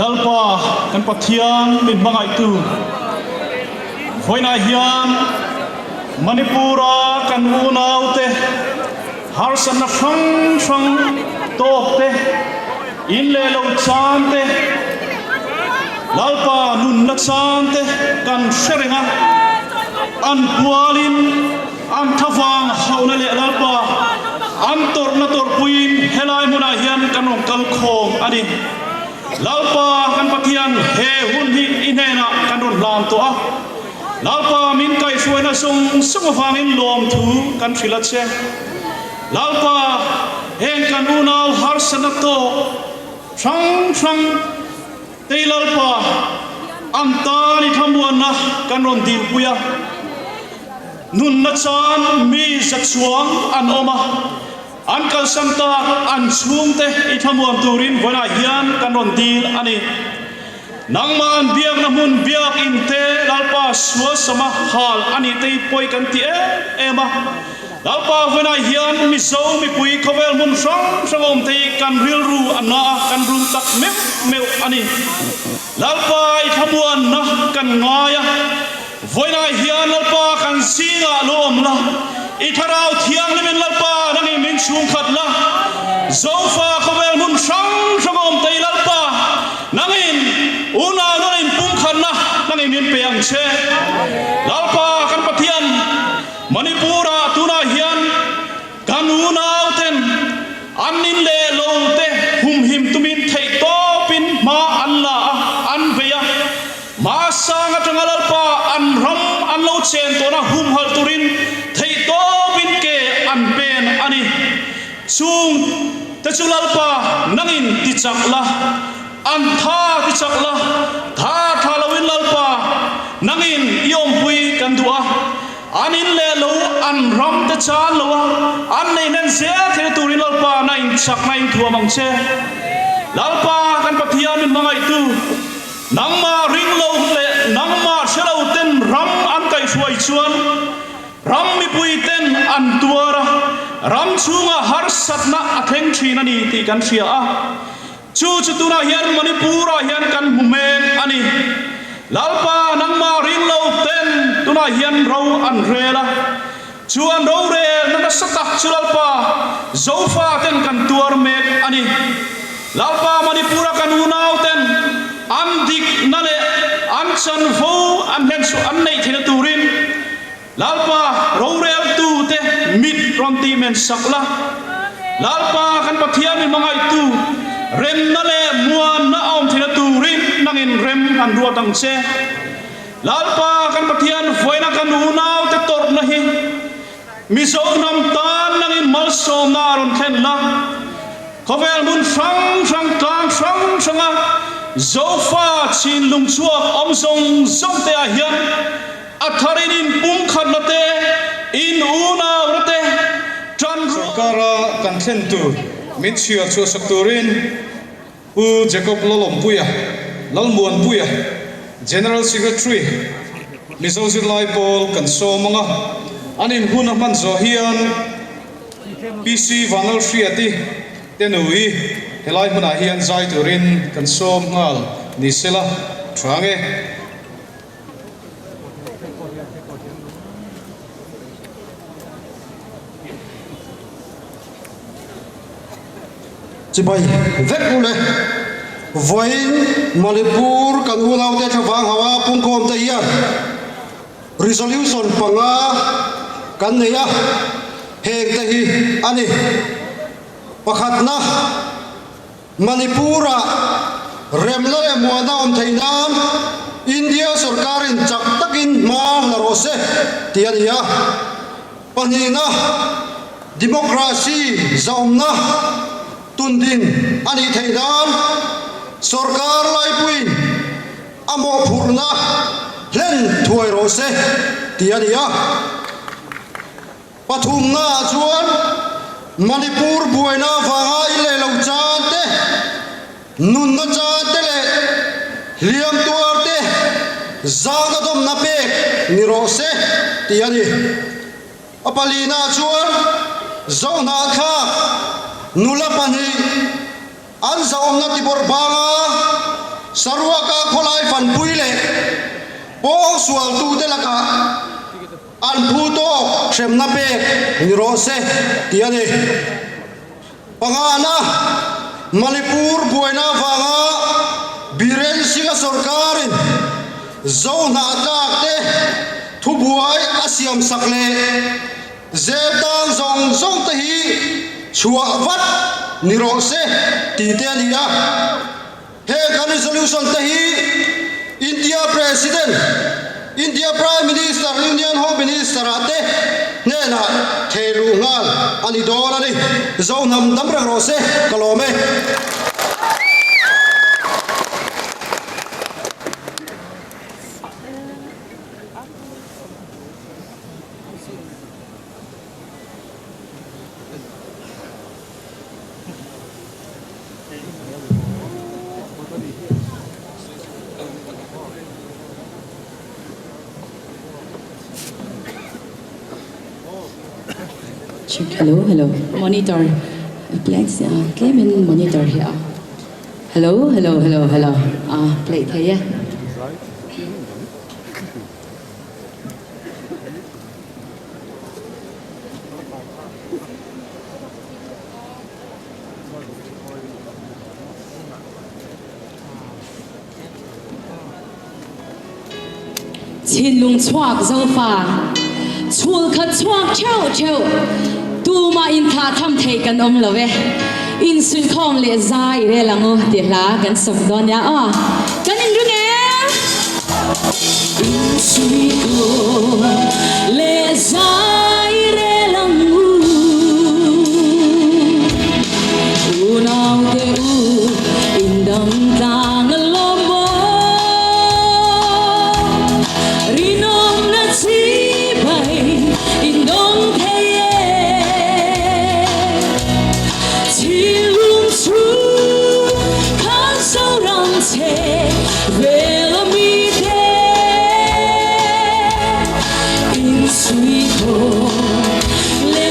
Lalpa kan Pathian min hmangaihtu vawiinah hian Manipur-a kan unaute harsatna hrang hrang tawkte, in leh lo chante, Lalpa nunna chante kan hre reng a, an pualin An thavang hauhna leh Lalpa an tawrhna tawrhpuiin helai hmunah hian kan rawn kal khawm a ni. Lalpa kan Pathian, he hun hi i hnenah kan rawn hlan tawh a. Lalpa min kaihhruaina zawng zawng avangin lawmthu kan hrilh a che. Lalpa, heng kan unau harsatna tawk hrang hrang Tei Lalpa, an tan i thlamuanna kan rawn dilpui a, nunna chan mi za chuang an awm a, an kalsan tak an chhungte i thlamuan turin vawiinah hian kan rawn dil a ni. Nangmah an biakna hmun biak in te Lalpa sual sama hal a nih te hi pawi kan ti em em a. Lalpa vawiinah hian Mizo mipui khawvel hmun hrang hrang awm te hi kan rilru a na a, kan rum tak meuh meuh a ni. Lalpa i thlamuanna kan ngai a, vawiinah hian Lalpa kan zingah lo awm la, i thlarau thianghlimin Lalpa nangin min chhungkhat la, Zofa khawvel hmun hrang hrang awm te hi Lalpa nangin unau nana inpumkhatna nangin min pe ang che. Lalpa kan Pathian. Manipur-ah tunah hian kan unauten an in leh lo te humhim tumin theihtawpin hma an la a, an bei a. Hma sang atanga Lalpa an ram an lo chen tawhna humhalh turin theihtawpin ke an pen a ni. Chung te chu Lalpa nangin ti chak la, an tha ti chak la, tha tha loin Lalpa nangin i awmpui kan duh a, an in leh lo an ram te chan lo a, an nei hnen zel theihna turin Lalpa na in chakna in thuam ang che. Lalpa kan Pathian min hmangaihtu, nangmah ring lo leh nangmah hre lo ten ram an kaihhruai chuan, Ram mipui ten an tuar a, ram chhungah harsatna a thleng thin a ni tih kan hria a. Chu chu tunah hian Manipur-ah hian kan hmu mek a ni. Lalpa nangmah ring lo ten tunah hian ro an rel a. Chu an rorelna nasa tak chu Lalpa Zofa ten kan tuar mek a ni. Lalpa Manipur-a kan unauten an dikna leh an chanvo an hlenchhuah an neih theihna turin Lalpa roreltute mit rawn tih men sak la. Lalpa kan Pathian min hmangaihtu remna leh muanna a awm theihna turin nangin rem an ruat ang che. Lalpa kan Pathian vawiina kan unaute tawrhna hi Mizo hnam tan nangin malsawmna a rawn thlen la. Khawvel hmun hrang hrang tlang hrang hranga Zofa chinlung chhuak awm zawng zawng te ah hian a tharin in pumkhatna te, in unauna te tan rual. Sorkara kan thlen tur min chhiar chhuahsak turin Pu Jacob Lalawmpuia, Lalmuanpuia, General Secretary, Mizo Zirlai Pawl kan sawm ang a, an inhun a hman zawh hian PC Vanlalhriati te nui helai hmunah hian zai turin kan sawm nghal ni sela tha nge. Chibai vek u le. Vawiin Manipur kan unaute thlavang ho a pungkhawm te hian resolution panga kan nei a, heng te hi a ni. Pakhatna, Manipur-ah remna leh muanna awm theih nan India sorkarin chak takin hma la rawh se tih a ni a. Pahnihna, democracy zahawmna tundin a nih theih nan sorkar laipuiin a mawhphurhna hlen thuai rawh se tih a ni a. Pathumnaah chuan Manipur buaina avanga i leh lo chan te, nunna chan te leh hliam tuar te zangna dawmna pek ni rawh se tih a ni. A palinaah chuan Zohnahthlak nula pahnih an zahawmna tibawrh banga Saruaka khawlai fanpui leh pawngsualtute lakah An phu tawk hremna pek ni rawh se tih a ni. Pangana, Manipur buaina avanga Biren Singh-a sorkarin Zohnahtlak te thubuai a siamsak leh zel tang zawng zawng te hi chhuah vat ni rawh se tih te a ni a. Heng kan resolution te hi India President, India Prime Minister, Union Home Minister ah te hnenah thei luh nghal a ni dawn a ni. Zohnam dam reng rawh se, ka lawm e. Check hello hello monitor play sia tlemin monitor hi a hello hello hello hello a play thei e. Thinlung chhuak zofa chhul khat chhuak theuh theuh tumah inthlah tham thei kan awm lo e. Insuihkhawm leh zai rel ang u tih hla kan sak dawn nia aw. Kan inring em? Insuihkhawm leh zai rel ang u. Unaute u indang tlang a lawm maw? Rinawmna chibai indawng thei e. Thinlung chu khan Zoram che vel a mite insuihkhawm leh.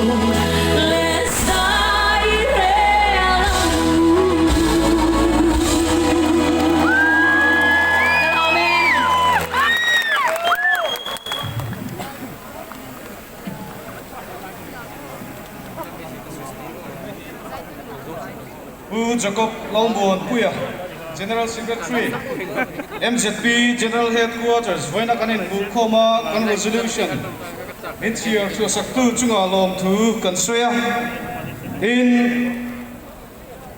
Le zai rel ang u. Ka lawm e. Pu Jacob Lalmuanpuia, General Secretary, mzp General Headquarters vawiina kan inhmuhkhawm a, kan resolution min chhiar chhuahsaktu chungah lawmthu kan sawi a, tin,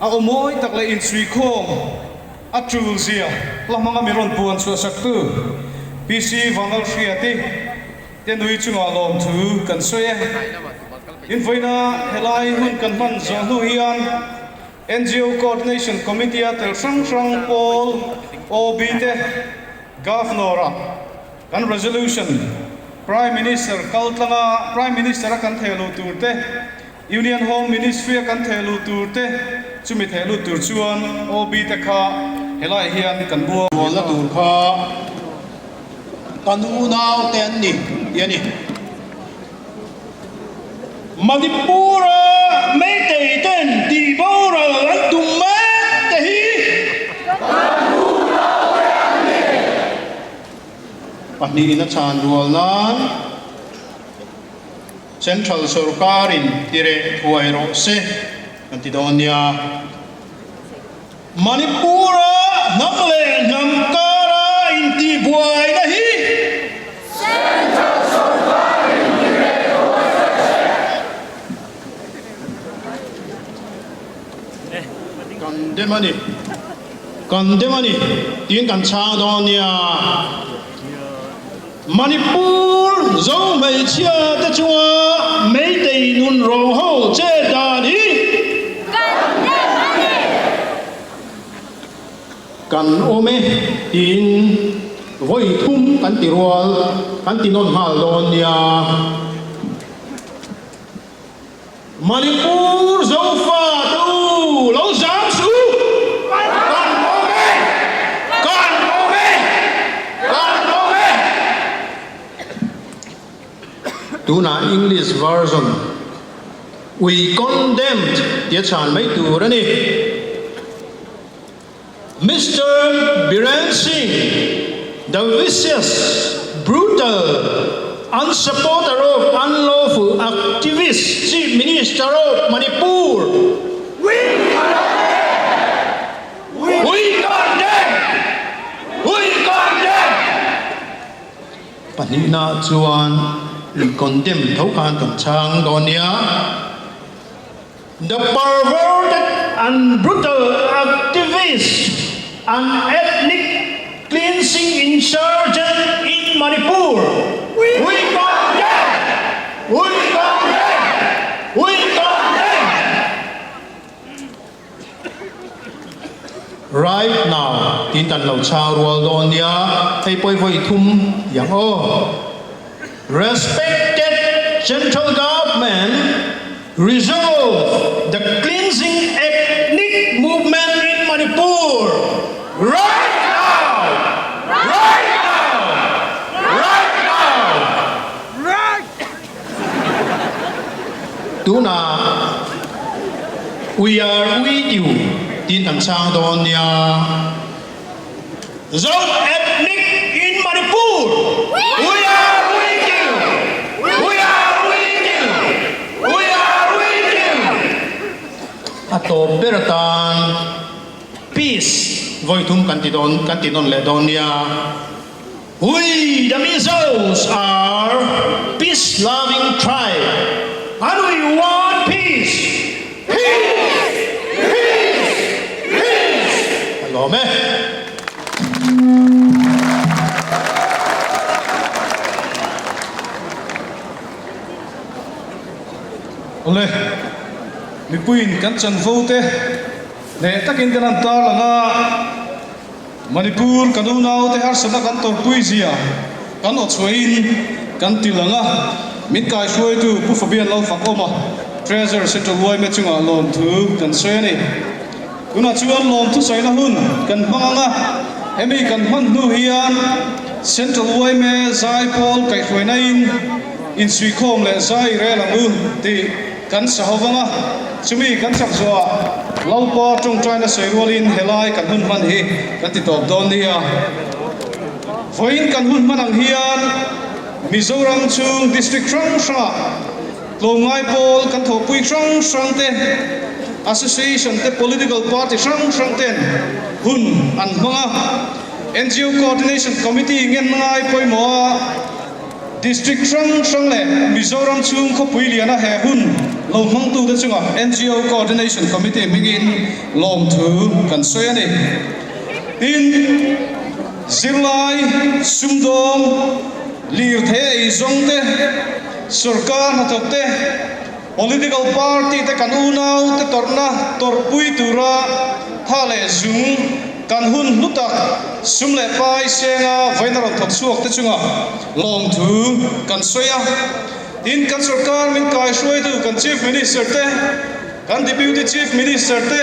a aw mawi tak leh inchhuikhawm a tul zia hla hmanga mi rawn puan chhuahsaktu PC Vanlalhriati te nui chungah lawmthu kan sawi e. Invawiina helai hun kan hman zawh hnu hian NGO Coordination Committee-a tel hrang hrang pawl OB te Governor-a kan resolution Prime Minister kal tlanga Prime Minister-a kan theh luh tur te, Union Home Ministry-a kan theh luh tur te chumi theh lut tur chuan OB te kha helai hian kan buai. Rualna tur kha kan unau te an ni tih a ni. Manipur-a Meitei ten tih boral an tum mek te hi kan unau te an ni. Pahnihna chhan rual nan Central sorkarin tireh thuai rawh se kan ti dawn nia. Manipur-a hnam leh hnam kara intihbuaina hi Central sorkarin ti reh ruai rawh se. Kan dem a ni, kan dem a ni tiin kan chhang dawn nia. Manipur zo hmeichhia te chunga Meitei nun rawng ho che dan hi Kan dem a ni! Kan awm e tiin vawi thum kan ti rual kan ti nawn nghal dawn nia. Manipur Zofa te u lo zam suh u! Kan awm e! Kan awm e! Kan awm e! Tunah English version We condemned tia chhan mai tur a ni. Mister Biren Singh, the vicious, brutal, unsupporter of unlawful activist Chief Minister of Manipur, We condemn! We condemn! We condemn! Pahnihna chuan we condemn tho khan kan chhang dawn nia. The perverted and brutal activist and ethnic cleansing insurgent in Manipur, we condemn! We condemn! We condemn! Right now tiin kan lo chhang rual dawn nia, hei pawi vawi thum tih ang aw. Respected Central Government Resolve the cleansing ethnic movement in Manipur right now! Right now! Right now! Right! Tunah We are with you tiin kan chhang dawn nia. Zo ethnic in Manipur! We are with you! We are with you! We are with you! A tawp ber atan peace vawi thum kan ti dawn kan ti nawn leh dawn nia. We the Mizos are peace loving tribe and we want peace! Peace! Peace! Peace! A lawm e. Awle, mipuiin kan chanvo te hneh takin kan han tarlang a. Manipur kan unaute harsatna kan tawrhpui zia kan aw chhuahin kan ti lang a, min kaihruaitu Pu Fabian Lalfakawma, Treasurer Central yma chungah lawmthu kan sawi a ni. Tunah chuan lawmthu sawina hun kan hmang ang a, hemi kan hman hnu hian Central yma zaipawl kaihhruainain. Insuihkhawm leh zai rel ang u tih kan sa ho vang a, chumi kan chak zawhah Lalpa tawngtaina sawi rualin helai kan hun hman hi kan ti tawp dawn nia. Vawiin kan hun hman ang hian Mizoram chung district hrang hrangah tlawmngai pawl kan thawhpui hrang hrang te, association te, political party hrang hrang ten hun an hmang a. NGO Coordination Committee ngen ngai pawimawha District hrang hrang leh Mizoram chhung khawpui liana he hun lo hmangtute chungah NGO Coordination Committee hmingin lawmthu kan sawi a ni. Tin, zirlai, sumdawng, lirthei eizawng te, sorkar hnathawk te, political party te kan unau te tawrhna tawrhpui tura tha leh zung kan hun hlu tak sum leh pai senga vawiin a rawn thawk chhuak te chunga lawmthu kan sawi a. Tin, kan sorkar min kaihruaitu kan Chief Minister te, kan Deputy Chief Minister te,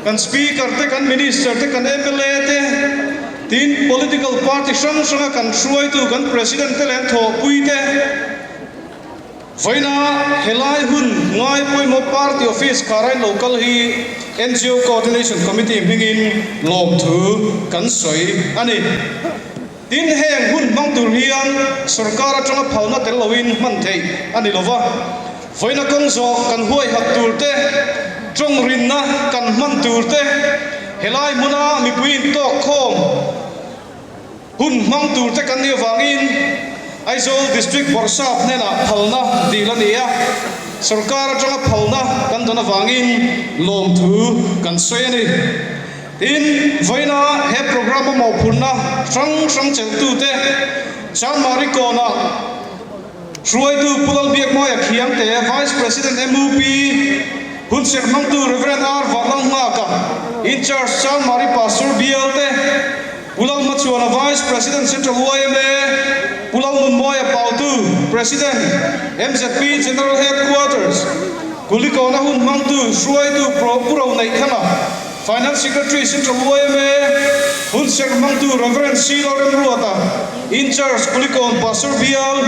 kan Speaker te, kan Minister te, kan mla te, tin political party hrang hranga kan hruaitu kan President te leh an thawhpui te, Vawiina helai hun ngai pawimawh Party Office Karain lo kal hi NGO Coordination Committee hmingin lawmthu kan sawi a ni. Tin, heng hun hmang tur hian sorkar atanga phalna tel loin hman theih a ni lova, vawiina kawng zawh kan huaihak tur te, tawng rinna kan hman tur te, helai hmuna mipui intawk khawm, Hun hmang tur te kan nih avangin Aizawl District Bawrhsap hnenah phalna dil a ni a, sorkar atanga phalna kan dawn avangin lawmthu kan sawi a ni. Tin, vawiina he programme a mawhphurhna hrang hrang chelhtute Chanmari kawnah hruaitu Pu Lalbiakmawia Khiangte, Vice President MUP, Hunserh hmangtu Rev. R. Vanlalnghaka, In-charge Chanmari Pastor Bial te, Pu Lalhmachuana Vice President Central yma, Pu Lalnunmawia Pautu, President, mzp General Headquarters, Kulikawna hun hmangtu hruaitu Pro Pu Roneihthanga, Finance Secretary Central yma, Hunserh hmangtu Rev. C. Lalremruata, In-charge Kulikawn Pastor Bial,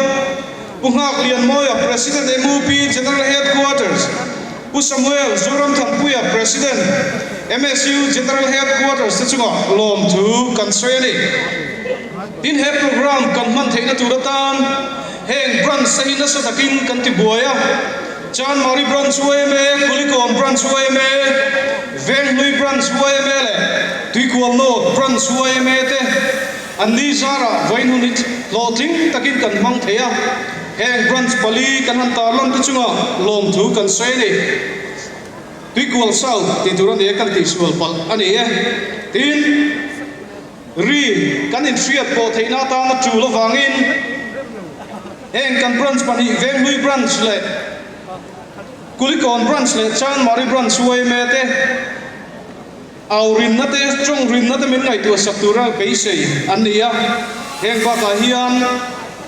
Pu Nghaklianmawia, President MUP General Headquarters, Pu Samuel Zoramthanpuia, President, MSU General Headquarters te chungah lawmthu kan sawi a ni. Tin, he programme kan hman theihna tur atan heng branch te hi nasa takin kan ti buai a, Chanmari Branch yma, Kulikawn Branch yma, Venghlui Branch yma leh Tuikual North Branch yma te an ni zarah vawiin hun hi hlawhtling takin kan hmang thei a. Heng branch pali kan han tarlan te chunga lawmthu kan sawi a ni. Tuikual South tih tur a ni e, kan tihsual palh a ni e. Tin, ri kan inhriat pawh theihna atana tul avangin heng kan branch pahnih Venghlui branch leh Kulikawn branch leh Chanmari branch yma te Au rinna te, tawng rinna te min ngaihtuah sak tura beisei an ni a. Heng bakah hian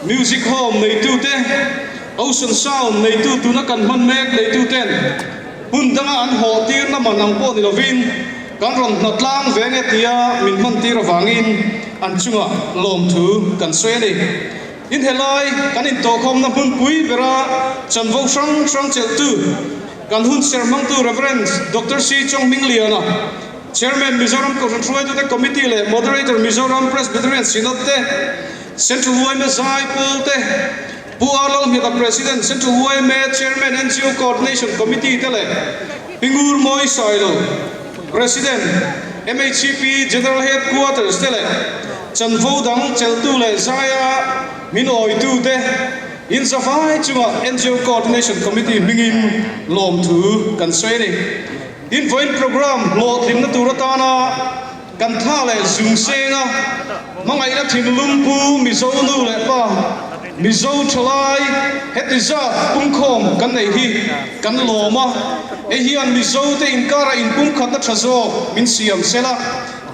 Music Home neitute, Ocean Sound neitu tuna kan hman mek neituten hun danga an hawh tirna man ang pawh ni lovin kan rawn hna tlang ve nge tia min hman tir avangin an chungah lawmthu kan sawi a ni. In helai kan intawhkhawmna hmunpui bera chanvo hrang hrang chelhtu, Kan hun ser hmangtu Rev. Doctor C. Chonghmingliana, Chairman Mizoram Kohhran Hruaitute Committee leh Moderator Mizoram Presbyterian Synod te, Central yma Zai Pawl te, Pu R. Lalhmeta President Central yma Chairman NGO Coordination Committee te leh Pi Ngur Mawi Sailo, President MHCP General Headquarters te leh chanvo dang chelhtu leh zaia min awitu te, In zavai chungah NGO Coordination Committee hmingin lawmthu kan sawi a ni. Tin, vawiin programme hlawhtlinna tur atana kan thla leh zung senga hmangaihna thinlung pu Mizo nu leh pa, Mizo thalai heti zat pumkhawm kan neih hi kan lawm a. Hei hian Mizote inkara inpumkhatna tha zawk min siam sela.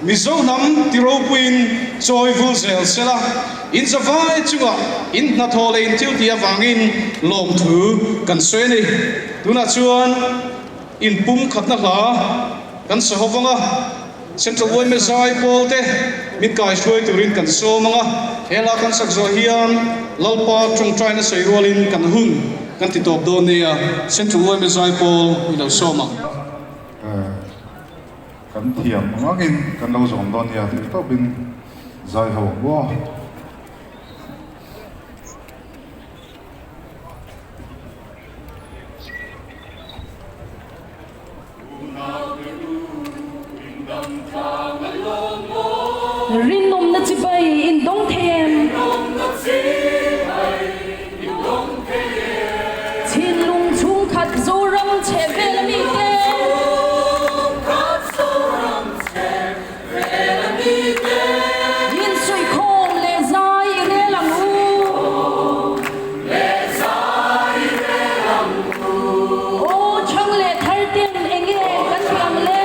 Mizo hnam ti ropuiin chawi vul zel sela, in zavai chungah in hnathawh leh in thil tih avangin lawmthu kan sawi a ni. Tunah chuan in pum khatna hla kan sa ho vang a. Central yma zai pawl te min kaihruai turin kan sawm ang a, he hla kan sak zawh hian Lalpa tawngtaina sawi rualin kan hun kan ti tawp dawn nia, Central yma zai pawl i lo sawm ang. Kan thiam ang angin kan lo zawm dawn nia thei tawpin zai ho ang aw. Rinawmna chibai in dawng thei em? Thinlung chhungkhat Zoram chheh vel a mi te. Insuihkhawm leh zai i rel ang u. Aw chhang leh thar ten enge kan tih ang le?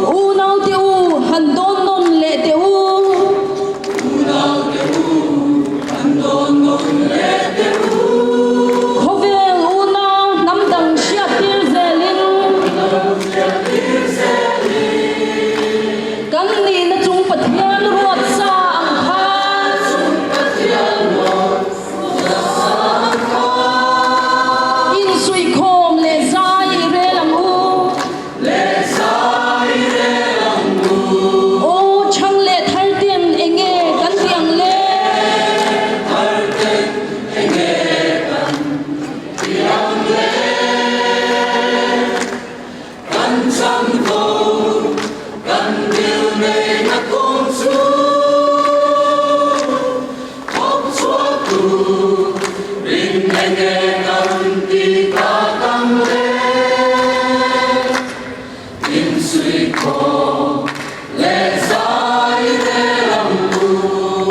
Unaute u, han dawn nawn leh teh u. Khawvel unau hnam dang hriat tir zelin. Kan nihna chung Pathian ruat sa ang khan. Insuihkhawm leh zai i rel ang u. Aw chhang leh thar ten enge kan tih ang le?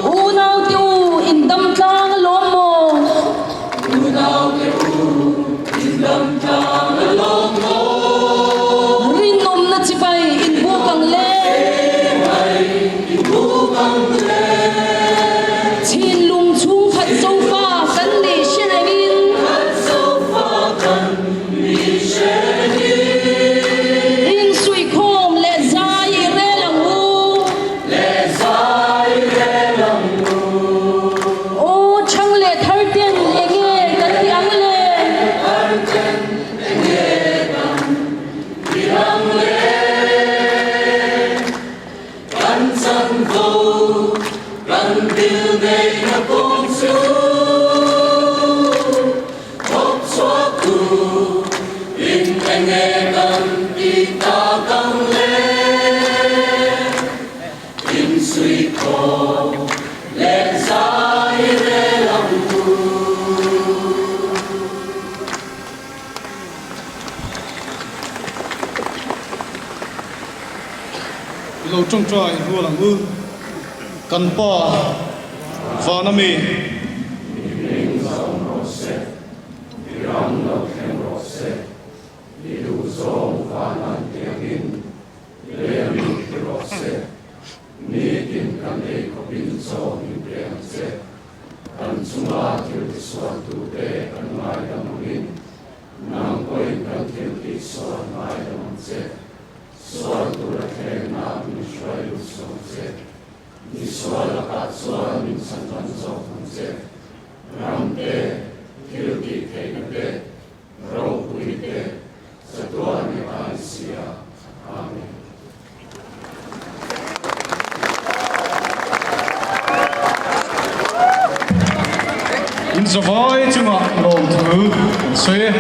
Unaute u, in dam tlang alawm maw? Rinawmna chibai in buk ang le. Thinlung chhungkhat zofa kan nih hre rengin. Insuihkhawm leh zai i rel ang u. Aw chhang leh thar ten enge kan tih ang le? I lo tawngtai rual ang u, kan Pa vana mi. In zavai chungah lawmthu kan sawi e.